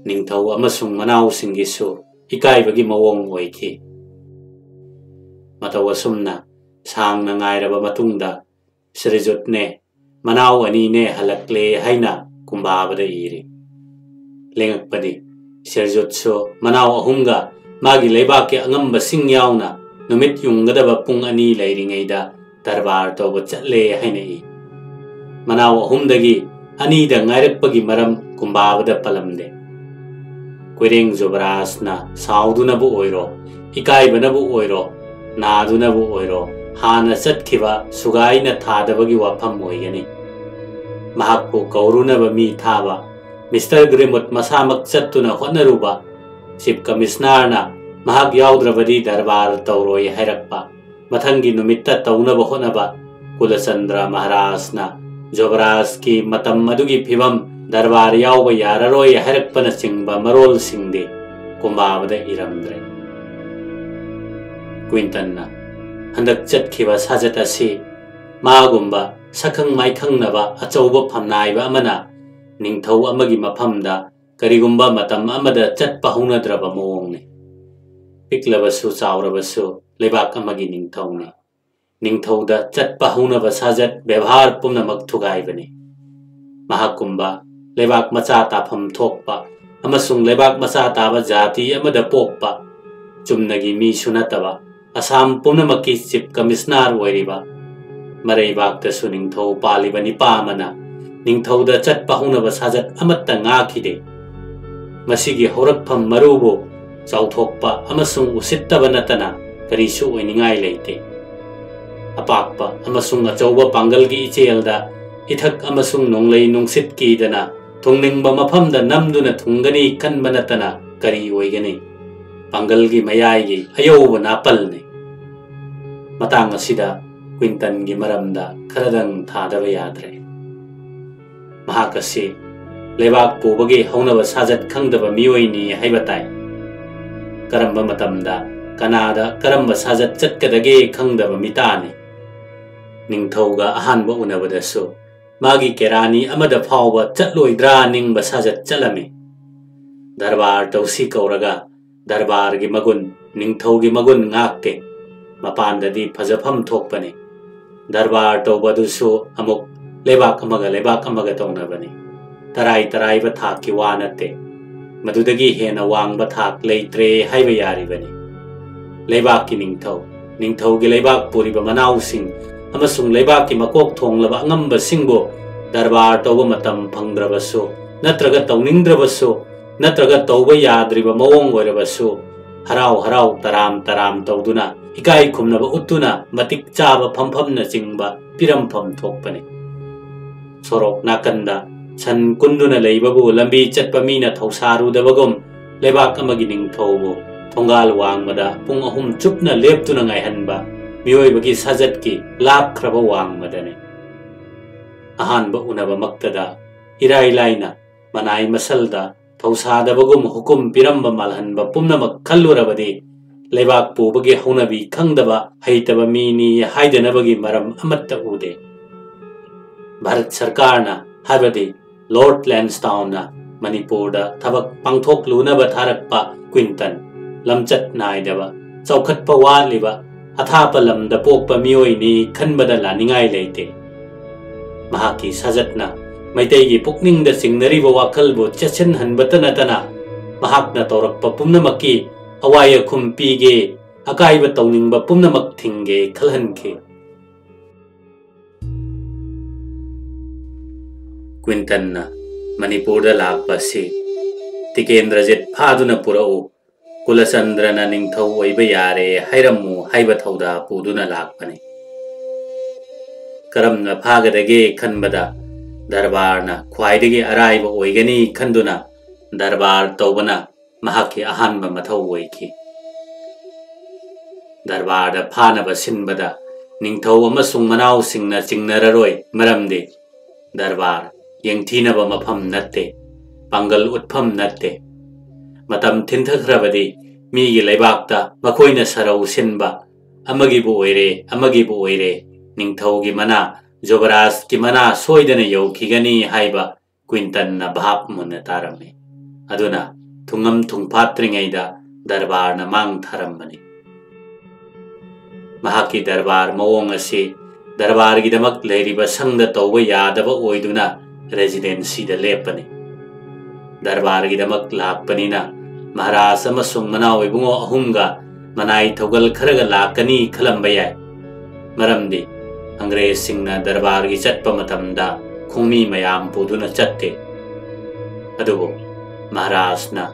ꯅꯤꯡꯊꯧ ꯑꯃꯁꯨꯡ ꯃꯅꯥꯎꯁꯤꯡꯒꯤꯁꯨ ꯏꯀꯥꯏꯕꯒꯤ ꯃꯑꯣꯡ ꯑꯣꯏꯈꯤ꯫ ꯃꯇꯧ ꯑꯁꯨꯝꯅ ꯁꯥꯡꯅ ꯉꯥꯏꯔꯕ ꯃꯇꯨꯡꯗ ꯁ꯭ꯔꯤꯖꯨꯠꯅꯦ, ꯃꯅꯥꯎ ꯑꯅꯤꯅꯦ ꯍꯜꯂꯛꯂꯦ ꯍꯥꯏꯅ ꯀꯨꯝꯕꯥꯕꯗ ꯏꯔꯤ꯫ ꯂꯦꯡꯉꯛꯄꯗꯤ ꯁ꯭ꯔꯤꯖꯨꯠꯁꯨ ꯃꯅꯥꯎ ꯑꯍꯨꯝꯒ ꯃꯥꯒꯤ ꯂꯩꯕꯥꯛꯀꯤ ꯑꯉꯝꯕꯁꯤꯡ ꯌꯥꯎꯅ ꯅꯨꯃꯤꯠ ꯌꯨꯡꯒꯗꯕ ꯄꯨꯡ ꯑꯅꯤ ꯂꯩꯔꯤꯉꯩꯗ ꯗꯔꯕꯥꯔ ꯇꯧꯕ ꯆꯠꯂꯦ ꯍꯥꯏꯅ ꯏ꯫ ꯃꯅꯥꯎ ꯑꯍꯨꯝꯗꯒꯤ ꯑꯅꯤꯗ ꯉꯥꯏꯔꯛꯄꯒꯤ ꯃꯔꯝ ꯀꯨꯝꯕꯥꯕꯗ ꯄꯜꯂꯝꯗꯦ꯫ ꯀꯣꯏꯔꯦꯡ ꯖꯨꯕꯔꯥꯖꯅ ꯁꯥꯎꯗꯨꯅꯕꯨ ꯑꯣꯏꯔꯣ, ꯏꯀꯥꯏꯕꯅꯕꯨ ꯑꯣꯏꯔꯣ, ꯅꯥꯗꯨꯅꯕꯨ ꯑꯣꯏꯔꯣ, ꯍꯥꯟꯅ ꯆꯠꯈꯤꯕ ꯁꯨꯒꯥꯏꯅ ꯊꯥꯗꯕꯒꯤ ꯋꯥꯐꯝ ꯑꯣꯏꯒꯅꯤ꯫ ꯃꯍꯥꯛꯄꯨ ꯀꯧꯔꯨꯅꯕ ꯃꯤ ꯊꯥꯕ, ꯃꯤꯁꯇꯔ ꯒ꯭ꯔꯤꯃꯨꯠ ꯃꯁꯥꯃꯛ ꯆꯠꯇꯨꯅ ꯍꯣꯠꯅꯔꯨꯕ, ꯆꯤꯐ ꯀꯃꯤꯁꯅꯔꯅ ꯃꯍꯥꯛ ꯌꯥꯎꯗ꯭ꯔꯕꯗꯤ ꯗꯔꯕꯥꯔ ꯇꯧꯔꯣꯏ ꯍꯥꯏꯔꯛꯄ, ꯃꯊꯪꯒꯤ ꯅꯨꯃꯤꯠꯇ ꯇꯧꯅꯕ ꯍꯣꯠꯅꯕ, ꯀꯨꯂꯆꯟꯗ꯭ꯔ ꯃꯍꯥꯔꯥꯖꯅ ꯖꯣꯕꯔꯥꯖꯀꯤ ꯃꯇꯝ ꯑꯗꯨꯒꯤ ꯐꯤꯕꯝ, ꯗꯔꯕꯥꯔ ꯌꯥꯎꯕ ꯌꯥꯔꯔꯣꯏ ꯍꯥꯏꯔꯛꯄꯅꯆꯤꯡꯕ ꯃꯔꯣꯜꯁꯤꯡꯗꯤ ꯀꯨꯝꯕꯥꯕꯗ ꯏꯔꯝꯗ꯭ꯔꯦ꯫ ꯀ꯭ꯋꯤꯟꯇꯟꯅ ꯍꯟꯗꯛ ꯆꯠꯈꯤꯕ ꯁꯥꯖꯠ ꯑꯁꯤ ꯃꯥꯒꯨꯝꯕ ꯁꯛꯈꯪ ꯃꯥꯏꯈꯪꯅꯕ ꯑꯆꯧꯕ ꯐꯝꯅꯥꯏꯕ ꯑꯃꯅ ꯅꯤꯡꯊꯧ ꯑꯃꯒꯤ ꯃꯐꯝꯗ ꯀꯔꯤꯒꯨꯝꯕ ꯃꯇꯝ ꯑꯃꯗ ꯆꯠꯄ ꯍꯧꯅꯗ꯭ꯔꯕ ꯃꯑꯣꯡꯅꯤ꯫ ꯄꯤꯛꯂꯕꯁꯨ ꯆꯥꯎꯔꯕꯁꯨ ꯂꯩꯕꯥꯛ ꯑꯃꯒꯤ ꯅꯤꯡꯊꯧꯅꯤ꯫ ꯅꯤꯡꯊꯧꯗ ꯆꯠꯄ ꯍꯧꯅꯕ ꯁꯥꯖꯠ ꯕꯦꯕꯥꯔ ꯄꯨꯝꯅꯃꯛ ꯊꯨꯒꯥꯏꯕꯅꯤ꯫ ꯃꯍꯥꯛꯀꯨꯝꯕ ꯂꯩꯕꯥꯛ ꯃꯆꯥ ꯇꯥꯐꯝ ꯊꯣꯛꯄ ꯑꯃꯁꯨꯡ ꯂꯩꯕꯥꯛ ꯃꯆꯥ ꯇꯥꯕ ꯖꯥꯇꯤ ꯑꯃꯗ ꯄꯣꯛꯄ, ꯆꯨꯝꯅꯒꯤ ꯃꯤꯁꯨ ꯅꯠꯇꯕ ꯑꯁꯥꯝ ꯄꯨꯝꯅꯃꯛꯀꯤ ꯆꯤꯐ ꯀꯃꯤꯁꯅꯥꯔ ꯑꯣꯏꯔꯤꯕ, ꯃꯔꯩꯕꯥꯛꯇꯁꯨ ꯅꯤꯡꯊꯧ ꯄꯥꯜꯂꯤꯕ ꯅꯤꯄꯥ ꯑꯃꯅ ꯅꯤꯡꯊꯧꯗ ꯆꯠꯄ ꯍꯧꯅꯕ ꯁꯥꯖꯠ ꯑꯃꯠꯇ ꯉꯥꯛꯈꯤꯗꯦ꯫ ꯃꯁꯤꯒꯤ ꯍꯧꯔꯛꯐꯝ ꯃꯔꯨꯕꯨ ꯆꯥꯎꯊꯣꯛꯄ ꯑꯃꯁꯨꯡ ꯎꯁꯤꯠꯇꯕ ꯅꯠꯇꯅ ꯀꯔꯤꯁꯨ ꯑꯣꯏꯅꯤꯡꯉꯥꯏ ꯂꯩꯇꯦ꯫ ꯑꯄꯥꯛꯄ ꯑꯃꯁꯨꯡ ꯑꯆꯧꯕ ꯄꯥꯡꯒꯜꯒꯤ ꯏꯆꯦꯜꯗ ꯏꯊꯛ ꯑꯃꯁꯨꯡ ꯅꯣꯡꯂꯩ ꯅꯨꯡꯁꯤꯠ ꯀꯤꯗꯅ ꯊꯨꯡꯅꯤꯡꯕ ꯃꯐꯝꯗ ꯅꯝꯗꯨꯅ ꯊꯨꯡꯒꯅꯤ ꯈꯟꯕ ꯅꯠꯇꯅ ꯀꯔꯤ ꯑꯣꯏꯒꯅꯤ? ꯄꯥꯡꯒꯜꯒꯤ ꯃꯌꯥꯏꯒꯤ ꯑꯌꯧꯕ ꯅꯥꯄꯜꯅꯤ꯫ ꯃꯇꯥꯡ ꯑꯁꯤꯗ ꯀ꯭ꯋꯤꯟꯇꯟꯒꯤ ꯃꯔꯝꯗ ꯈꯔꯗꯪ ꯊꯥꯗꯕ ꯌꯥꯗ꯭ꯔꯦ꯫ ꯃꯍꯥꯛ ꯑꯁꯤ ꯂꯩꯕꯥꯛ ꯄꯨꯕꯒꯤ ꯍꯧꯅꯕ ꯁꯥꯖꯠ ꯈꯪꯗꯕ ꯃꯤꯑꯣꯏꯅꯤ ꯍꯥꯏꯕ ꯇꯥꯏ꯫ ꯀꯔꯝꯕ ꯃꯇꯝꯗ ꯀꯅꯥꯗ ꯀꯔꯝꯕ ꯁꯥꯖꯠ ꯆꯠꯀꯗꯒꯦ ꯈꯪꯗꯕ ꯃꯤꯇꯥꯅꯤ꯫ ꯅꯤꯡꯊꯧꯒ ꯑꯍꯥꯟꯕ ꯎꯅꯕꯗꯁꯨ ꯃꯥꯒꯤ ꯀꯦꯔꯥꯅꯤ ꯑꯃꯗ ꯐꯥꯎꯕ ꯆꯠꯂꯣꯏꯗ꯭ꯔꯥ ꯅꯤꯡꯕ ꯁꯥꯖꯠ ꯆꯠꯂꯝꯃꯤ꯫ ꯗꯔꯕꯥꯔ ꯇꯧꯁꯤ ꯀꯧꯔꯒ ꯗꯔꯕꯥꯔꯒꯤ ꯃꯒꯨꯟ, ꯅꯤꯡꯊꯧꯒꯤ ꯃꯒꯨꯟ ꯉꯥꯛꯇꯦ꯫ ꯃꯄꯥꯟꯗꯗꯤ ꯐꯖꯐꯝ ꯊꯣꯛꯄꯅꯤ꯫ ꯗꯔꯕꯥꯔ ꯇꯧꯕꯗꯨꯁꯨ ꯑꯃꯨꯛ ꯂꯩꯕꯥꯛ ꯑꯃꯒ ꯂꯩꯕꯥꯛ ꯑꯃꯒ ꯇꯧꯅꯕꯅꯤ꯫ ꯇꯔꯥꯏ ꯇꯔꯥꯏꯕ ꯊꯥꯛꯀꯤ ꯋꯥ ꯅꯠꯇꯦ꯫ ꯃꯗꯨꯗꯒꯤ ꯍꯦꯟꯅ ꯋꯥꯡꯕ ꯊꯥꯛ ꯂꯩꯇ꯭ꯔꯦ ꯍꯥꯏꯕ ꯌꯥꯔꯤꯕꯅꯤ꯫ ꯂꯩꯕꯥꯛꯀꯤ ꯅꯤꯡꯊꯧ, ꯅꯤꯡꯊꯧꯒꯤ ꯂꯩꯕꯥꯛ ꯄꯨꯔꯤꯕ ꯃꯅꯥꯎꯁꯤꯡ ꯑꯃꯁꯨꯡ ꯂꯩꯕꯥꯛꯀꯤ ꯃꯀꯣꯛ ꯊꯣꯡꯂꯕ ꯑꯉꯝꯕꯁꯤꯡꯕꯨ ꯗꯔꯕꯥꯔ ꯇꯧꯕ ꯃꯇꯝ ꯐꯪꯗ꯭ꯔꯕꯁꯨ, ꯅꯠꯇ꯭ꯔꯒ ꯇꯧꯅꯤꯡꯗ꯭ꯔꯕꯁꯨ, ꯅꯠꯇ꯭ꯔꯒ ꯇꯧꯕ ꯌꯥꯗ꯭ꯔꯤꯕ ꯃꯑꯣꯡ ꯑꯣꯏꯔꯕꯁꯨ, ꯍꯔꯥꯎ ꯍꯔꯥꯎ ꯇꯔꯥꯝ ꯇꯔꯥꯝ ꯇꯧꯗꯨꯅ, ꯏꯀꯥꯏ ꯈꯨꯝꯅꯕ ꯎꯠꯇꯨꯅ ꯃꯇꯤꯛ ꯆꯥꯕ ꯐꯝꯐꯝꯅꯆꯤꯡꯕ ꯄꯤꯔꯝꯐꯝ ꯊꯣꯛꯄꯅꯤ꯫ ꯁꯣꯔꯣꯛ ꯅꯥꯀꯟꯗ ꯁꯟ ꯀꯨꯟꯗꯨꯅ ꯂꯩꯕꯕꯨ ꯂꯝꯕꯤ ꯆꯠꯄ ꯃꯤꯅ ꯊꯧꯁꯥꯔꯨꯗꯕꯒꯨꯝ, ꯂꯩꯕꯥꯛ ꯑꯃꯒꯤ ꯅꯤꯡꯊꯧꯕꯨ ꯊꯣꯡꯒꯥꯜ ꯋꯥꯡꯃꯗ ꯄꯨꯡ ꯑꯍꯨꯝ ꯆꯨꯞꯅ ꯂꯦꯞꯇꯨꯅ ꯉꯥꯏꯍꯟꯕ ꯃꯤꯑꯣꯏꯕꯒꯤ ꯁꯥꯖꯠꯀꯤ ꯂꯥꯛꯈ꯭ꯔꯕ ꯋꯥꯡꯃꯗꯅꯤ꯫ ꯑꯍꯥꯟꯕ ꯎꯅꯕꯃꯛꯇꯗ ꯏꯔꯥꯏ ꯂꯥꯏꯅ ꯃꯅꯥꯏ ꯃꯁꯜꯗ ꯊꯧꯁꯥꯗꯕꯒꯨꯝ ꯍꯨꯀꯨꯝ ꯄꯤꯔꯝꯕ ꯃꯥꯜꯍꯟꯕ ꯄꯨꯝꯅꯃꯛ ꯈꯜꯂꯨꯔꯕꯗꯤ, ꯂꯩꯕꯥꯛ ꯄꯨꯕꯒꯤ ꯍꯧꯅꯕꯤ ꯈꯪꯗꯕ ꯍꯩꯇꯕ ꯃꯤꯅꯤ ꯍꯥꯏꯗꯅꯕꯒꯤ ꯃꯔꯝ ꯑꯃꯠꯇ ꯎꯗꯦ꯫ ꯚꯥꯔꯠ ꯁꯔꯀꯥꯔꯅ, ꯍꯥꯏꯕꯗꯤ ꯂꯣꯔꯗ ꯂꯦꯟꯁꯇꯥꯎꯟꯅ ꯃꯅꯤꯄꯨꯔꯗ ꯊꯕꯛ ꯄꯥꯡꯊꯣꯛꯂꯨꯅꯕ ꯊꯥꯔꯛꯄ ꯀ꯭ꯋꯤꯟꯇꯟ, ꯂꯝꯆꯠ ꯅꯥꯏꯗꯕ, ꯆꯥꯎꯈꯠꯄ ꯋꯥꯠꯂꯤꯕ, ꯑꯊꯥꯞꯄ ꯂꯝꯗ ꯄꯣꯛꯄ ꯃꯤꯑꯣꯏꯅꯤ ꯈꯟꯕꯗ ꯂꯥꯟꯅꯤꯡꯉꯥꯏ ꯂꯩꯇꯦ꯫ ꯃꯍꯥꯛꯀꯤ ꯁꯥꯖꯠꯅ ꯃꯩꯇꯩꯒꯤ ꯄꯨꯛꯅꯤꯡꯗ ꯆꯤꯡꯅꯔꯤꯕ ꯋꯥꯈꯜꯕꯨ ꯆꯦꯠꯁꯤꯟꯍꯟꯕꯇ ꯅꯠꯇꯅ, ꯃꯍꯥꯛꯅ ꯇꯧꯔꯛꯄ ꯄꯨꯝꯅꯃꯛꯀꯤ ꯑꯋꯥꯏ ꯑꯈꯨꯝ ꯄꯤꯒꯦ, ꯑꯀꯥꯏꯕ ꯇꯧꯅꯤꯡꯕ ꯄꯨꯝꯅꯃꯛ ꯊꯤꯡꯒꯦ ꯈꯜꯍꯟꯈꯤ꯫ ꯀ꯭ꯋꯤꯟꯇꯟꯅ ꯃꯅꯤꯄꯨꯔꯗ ꯂꯥꯛꯄ ꯑꯁꯤ "ꯇꯤꯀꯦꯟꯗ꯭ꯔꯖꯤꯠ ꯐꯥꯗꯨꯅ ꯄꯨꯔꯛꯎ, ꯀꯨꯂꯆꯟꯗ꯭ꯔꯅ ꯅꯤꯡꯊꯧ ꯑꯣꯏꯕ ꯌꯥꯔꯦ ꯍꯥꯏꯔꯝꯃꯨ" ꯍꯥꯏꯕ ꯊꯧꯗꯥ ꯄꯨꯗꯨꯅ ꯂꯥꯛꯄꯅꯤ꯫ ꯀꯔꯝꯅ ꯐꯥꯒꯗꯒꯦ ꯈꯟꯕꯗ ꯗꯔꯕꯥꯔꯅ ꯈ꯭ꯋꯥꯏꯗꯒꯤ ꯑꯔꯥꯏꯕ ꯑꯣꯏꯒꯅꯤ ꯈꯟꯗꯨꯅ ꯗꯔꯕꯥꯔ ꯇꯧꯕꯅ ꯃꯍꯥꯛꯀꯤ ꯑꯍꯥꯟꯕ ꯃꯊꯧ ꯑꯣꯏꯈꯤ꯫ ꯗꯔꯕꯥꯔꯗ ꯐꯥꯅꯕ ꯁꯤꯟꯕꯗ ꯅꯤꯡꯊꯧ ꯑꯃꯁꯨꯡ ꯃꯅꯥꯎꯁꯤꯡꯅ ꯆꯤꯡꯅꯔꯔꯣꯏ, ꯃꯔꯝꯗꯤ ꯗꯔꯕꯥꯔ ꯌꯦꯡꯊꯤꯅꯕ ꯃꯐꯝ ꯅꯠꯇꯦ, ꯄꯥꯡꯒꯜ ꯎꯠꯐꯝ ꯅꯠꯇꯦ꯫ ꯃꯇꯝ ꯊꯤꯟꯊꯈ꯭ꯔꯕꯗꯤ ꯃꯤꯒꯤ ꯂꯩꯕꯥꯛꯇ ꯃꯈꯣꯏꯅ ꯁꯔꯧ ꯁꯤꯟꯕ, ꯑꯃꯒꯤꯕꯨ ꯑꯣꯏꯔꯦ, ꯑꯃꯒꯤꯕꯨ ꯑꯣꯏꯔꯦ, ꯅꯤꯡꯊꯧꯒꯤ ꯃꯅꯥ, ꯖꯨꯕꯔꯥꯖꯀꯤ ꯃꯅꯥ ꯁꯣꯏꯗꯅ ꯌꯧꯈꯤꯒꯅꯤ ꯍꯥꯏꯕ ꯀ꯭ꯋꯤꯟꯇꯟꯅ ꯚꯥꯞ ꯃꯨꯟꯅ ꯇꯥꯔꯝꯃꯤ꯫ ꯑꯗꯨꯅ ꯊꯨꯡꯉꯝ ꯊꯨꯡꯐꯥꯠꯇ꯭ꯔꯤꯉꯩꯗ ꯗꯔꯕꯥꯔꯅ ꯃꯥꯡ ꯊꯥꯔꯝꯕꯅꯤ꯫ ꯃꯍꯥꯛꯀꯤ ꯗꯔꯕꯥꯔ ꯃꯑꯣꯡ ꯑꯁꯤ ꯗꯔꯕꯥꯔꯒꯤꯗꯃꯛ ꯂꯩꯔꯤꯕ ꯁꯪꯗ ꯇꯧꯕ ꯌꯥꯗꯕ ꯑꯣꯏꯗꯨꯅ ꯔꯦꯖꯤꯗꯦꯟꯁꯤꯗ ꯂꯦꯞꯄꯅꯤ꯫ ꯗꯔꯕꯥꯔꯒꯤꯗꯃꯛ ꯂꯥꯛꯄꯅꯤꯅ ꯃꯍꯥꯔꯥꯖ ꯑꯃꯁꯨꯡ ꯃꯅꯥꯎ ꯏꯕꯨꯡꯉꯣ ꯑꯍꯨꯝꯒ ꯃꯅꯥꯏ ꯊꯧꯒꯜ ꯈꯔꯒ ꯂꯥꯛꯀꯅꯤ ꯈꯜꯂꯝꯕ ꯌꯥꯏ, ꯃꯔꯝꯗꯤ ꯑꯪꯒ꯭ꯔꯦꯖꯁꯤꯡꯅ ꯗꯔꯕꯥꯔꯒꯤ ꯆꯠꯄ ꯃꯇꯝꯗ ꯈꯣꯡꯃꯤ ꯃꯌꯥꯝ ꯄꯨꯗꯨꯅ ꯆꯠꯇꯦ꯫ ꯑꯗꯨꯕꯨ ꯃꯍꯥꯔꯥꯖꯅ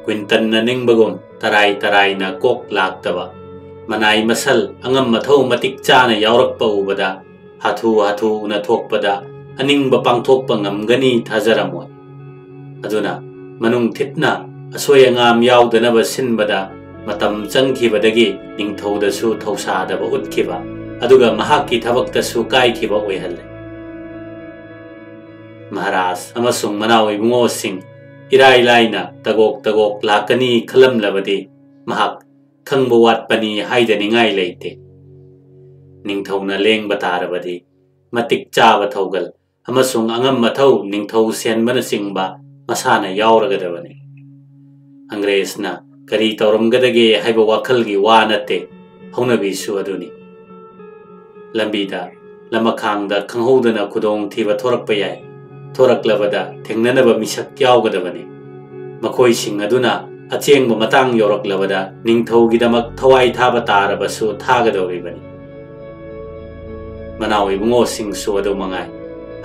ꯀ꯭ꯋꯤꯟꯇꯟꯅ ꯅꯤꯡꯕꯒꯨꯝ ꯇꯔꯥꯏ ꯇꯔꯥꯏꯅ ꯀꯣꯛ ꯂꯥꯛꯇꯕ, ꯃꯅꯥꯏ ꯃꯁꯜ ꯑꯉꯝ ꯑꯊꯧ ꯃꯇꯤꯛ ꯆꯥꯅ ꯌꯥꯎꯔꯛꯄ ꯎꯕꯗ ꯍꯥꯊꯨ ꯍꯥꯊꯨ ꯎꯅꯊꯣꯛꯄꯗ ꯑꯅꯤꯡꯕ ꯄꯥꯡꯊꯣꯛꯄ ꯉꯝꯒꯅꯤ ꯊꯥꯖꯔꯝꯃꯣꯏ꯫ ꯑꯗꯨꯅ ꯃꯅꯨꯡ ꯊꯤꯠꯅ ꯑꯁꯣꯏ ꯑꯉꯥꯝ ꯌꯥꯎꯗꯅꯕ ꯁꯤꯟꯕꯗ ꯃꯇꯝ ꯆꯪꯈꯤꯕꯗꯒꯤ ꯅꯤꯡꯊꯧꯗꯁꯨ ꯊꯧꯁꯥꯗꯕ ꯎꯠꯈꯤꯕ, ꯑꯗꯨꯒ ꯃꯍꯥꯛꯀꯤ ꯊꯕꯛꯇꯁꯨ ꯀꯥꯏꯈꯤꯕ ꯑꯣꯏꯍꯜꯂꯦ꯫ ꯃꯍꯥꯔꯥꯖ ꯑꯃꯁꯨꯡ ꯃꯅꯥꯎ ꯏꯕꯨꯡꯉꯣꯁꯤꯡ ꯏꯔꯥꯏ ꯂꯥꯏꯅ ꯇꯒꯣꯛ ꯇꯒꯣꯛ ꯂꯥꯛꯀꯅꯤ ꯈꯜꯂꯝꯂꯕꯗꯤ ꯃꯍꯥꯛ ꯈꯪꯕ ꯋꯥꯠꯄꯅꯤ ꯍꯥꯏꯗꯅꯤꯡꯉꯥꯏ ꯂꯩꯇꯦ꯫ ꯅꯤꯡꯊꯧꯅ ꯂꯦꯡꯕ ꯇꯥꯔꯕꯗꯤ ꯃꯇꯤꯛ ꯆꯥꯕ ꯊꯧꯒꯜ ꯑꯃꯁꯨꯡ ꯑꯉꯝ ꯑꯊꯧ ꯅꯤꯡꯊꯧ ꯁꯦꯟꯕꯅꯆꯤꯡꯕ ꯃꯁꯥꯅ ꯌꯥꯎꯔꯒꯗꯕꯅꯤ꯫ ꯑꯪꯒ꯭ꯔꯦꯖꯅ ꯀꯔꯤ ꯇꯧꯔꯝꯒꯗꯒꯦ ꯍꯥꯏꯕ ꯋꯥꯈꯜꯒꯤ ꯋꯥ ꯅꯠꯇꯦ, ꯍꯧꯅꯕꯤꯁꯨ ꯑꯗꯨꯅꯤ꯫ ꯂꯝꯕꯤꯗ ꯂꯃꯈꯥꯡꯗ ꯈꯪꯍꯧꯗꯅ ꯈꯨꯗꯣꯡꯊꯤꯕ ꯊꯣꯔꯛꯄ ꯌꯥꯏ꯫ ꯊꯣꯔꯛꯂꯕꯗ ꯊꯦꯡꯅꯅꯕ ꯃꯤꯁꯛ ꯌꯥꯎꯒꯗꯕꯅꯤ꯫ ꯃꯈꯣꯏꯁꯤꯡ ꯑꯗꯨꯅ ꯑꯆꯦꯡꯕ ꯃꯇꯥꯡ ꯌꯧꯔꯛꯂꯕꯗ ꯅꯤꯡꯊꯧꯒꯤꯗꯃꯛ ꯊꯋꯥꯏ ꯊꯥꯕ ꯇꯥꯔꯕꯁꯨ ꯊꯥꯒꯗꯧꯔꯤꯕꯅꯤ꯫ ꯃꯅꯥꯎ ꯏꯕꯨꯡꯉꯣꯁꯤꯡꯁꯨ ꯑꯗꯨ ꯃꯉꯥꯏ꯫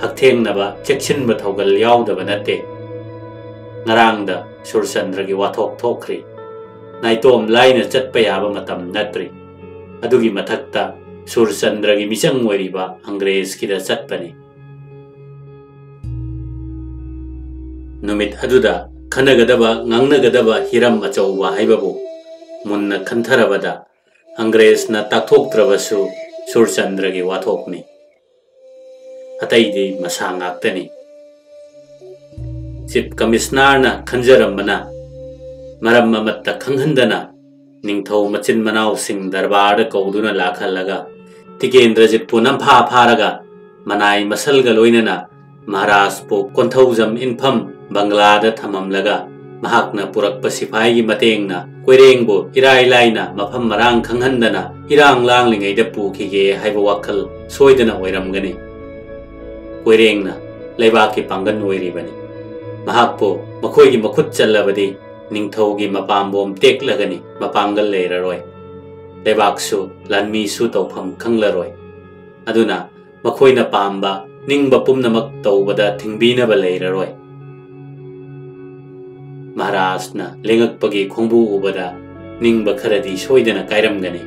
ꯍꯛꯊꯦꯡꯅꯕ ꯆꯦꯛꯁꯤꯟꯕ ꯊꯧꯒꯜ ꯌꯥꯎꯗꯕ ꯅꯠꯇꯦ꯫ ꯉꯔꯥꯡꯗ ꯁꯨꯔꯆꯟꯗ꯭ꯔꯒꯤ ꯋꯥꯊꯣꯛ ꯊꯣꯛꯈ꯭ꯔꯤ꯫ ꯅꯥꯏꯇꯣꯝ ꯂꯥꯏꯅ ꯆꯠꯄ ꯌꯥꯕ ꯃꯇꯝ ꯅꯠꯇ꯭ꯔꯤ꯫ ꯑꯗꯨꯒꯤ ꯃꯊꯛꯇ ꯁꯨꯔꯆꯟꯗ꯭ꯔꯒꯤ ꯃꯤꯆꯪ ꯑꯣꯏꯔꯤꯕ ꯑꯪꯒ꯭ꯔꯦꯖꯀꯤꯗ ꯆꯠꯄꯅꯤ꯫ ꯅꯨꯃꯤꯠ ꯑꯗꯨꯗ ꯈꯟꯅꯒꯗꯕ ꯉꯥꯡꯅꯒꯗꯕ ꯍꯤꯔꯝ ꯑꯆꯧꯕ ꯍꯥꯏꯕꯕꯨ ꯃꯨꯟꯅ ꯈꯟꯊꯔꯕꯗ ꯑꯪꯒ꯭ꯔꯦꯖꯅ ꯇꯥꯛꯊꯣꯛꯇ꯭ꯔꯕꯁꯨ ꯁꯨꯔꯆꯟꯗ꯭ꯔꯒꯤ ꯋꯥꯊꯣꯛꯅꯤ꯫ ꯑꯇꯩꯗꯤ ꯃꯁꯥ ꯉꯥꯛꯇꯅꯤ꯫ ꯆꯤꯐ ꯀꯃꯤꯁꯅꯔꯅ ꯈꯟꯖꯔꯝꯕꯅ ꯃꯔꯝ ꯑꯃꯠꯇ ꯈꯪꯍꯟꯗꯅ ꯅꯤꯡꯊꯧ ꯃꯆꯤꯟ ꯃꯅꯥꯎꯁꯤꯡ ꯗꯔꯕꯥꯔꯗ ꯀꯧꯗꯨꯅ ꯂꯥꯛꯍꯜꯂꯒ ꯇꯤꯀꯦꯟꯗ꯭ꯔꯖꯤꯠꯄꯨ ꯅꯝꯐꯥ ꯐꯥꯔꯒ ꯃꯅꯥꯏ ꯃꯁꯜꯒ ꯂꯣꯏꯅꯅ ꯃꯍꯥꯔꯥꯖꯄꯨ ꯀꯣꯟꯊꯧꯖꯝ ꯏꯟꯐꯝ ꯕꯪꯒ꯭ꯂꯥꯗ ꯊꯝꯃꯝꯂꯒ ꯃꯍꯥꯛꯅ ꯄꯨꯔꯛꯄ ꯁꯤꯐꯥꯏꯒꯤ ꯃꯇꯦꯡꯅ ꯀꯣꯏꯔꯦꯡꯕꯨ ꯏꯔꯥꯏ ꯂꯥꯏꯅ ꯃꯐꯝ ꯃꯔꯥꯡ ꯈꯪꯍꯟꯗꯅ ꯏꯔꯥꯡ ꯂꯥꯡꯂꯤꯉꯩꯗ ꯄꯨꯈꯤꯒꯦ ꯍꯥꯏꯕ ꯋꯥꯈꯜ ꯁꯣꯏꯗꯅ ꯑꯣꯏꯔꯝꯒꯅꯤ꯫ ꯀꯣꯏꯔꯦꯡꯅ ꯂꯩꯕꯥꯛꯀꯤ ꯄꯥꯡꯒꯜ ꯑꯣꯏꯔꯤꯕꯅꯤ꯫ ꯃꯍꯥꯛꯄꯨ ꯃꯈꯣꯏꯒꯤ ꯃꯈꯨꯠ ꯆꯜꯂꯕꯗꯤ ꯅꯤꯡꯊꯧꯒꯤ ꯃꯄꯥꯝꯕꯣꯝ ꯇꯦꯛꯂꯒꯅꯤ, ꯃꯄꯥꯡꯒꯜ ꯂꯩꯔꯔꯣꯏ꯫ ꯂꯩꯕꯥꯛꯁꯨ ꯂꯥꯟꯃꯤꯁꯨ ꯇꯧꯐꯝ ꯈꯪꯂꯔꯣꯏ꯫ ꯑꯗꯨꯅ ꯃꯈꯣꯏꯅ ꯄꯥꯝꯕ ꯅꯤꯡꯕ ꯄꯨꯝꯅꯃꯛ ꯇꯧꯕꯗ ꯊꯤꯡꯕꯤꯅꯕ ꯂꯩꯔꯔꯣꯏ꯫ ꯃꯍꯥꯔꯥꯖꯅ ꯂꯦꯡꯉꯛꯄꯒꯤ ꯈꯣꯡꯕꯨ ꯎꯕꯗ ꯅꯤꯡꯕ ꯈꯔꯗꯤ ꯁꯣꯏꯗꯅ ꯀꯥꯏꯔꯝꯒꯅꯤ꯫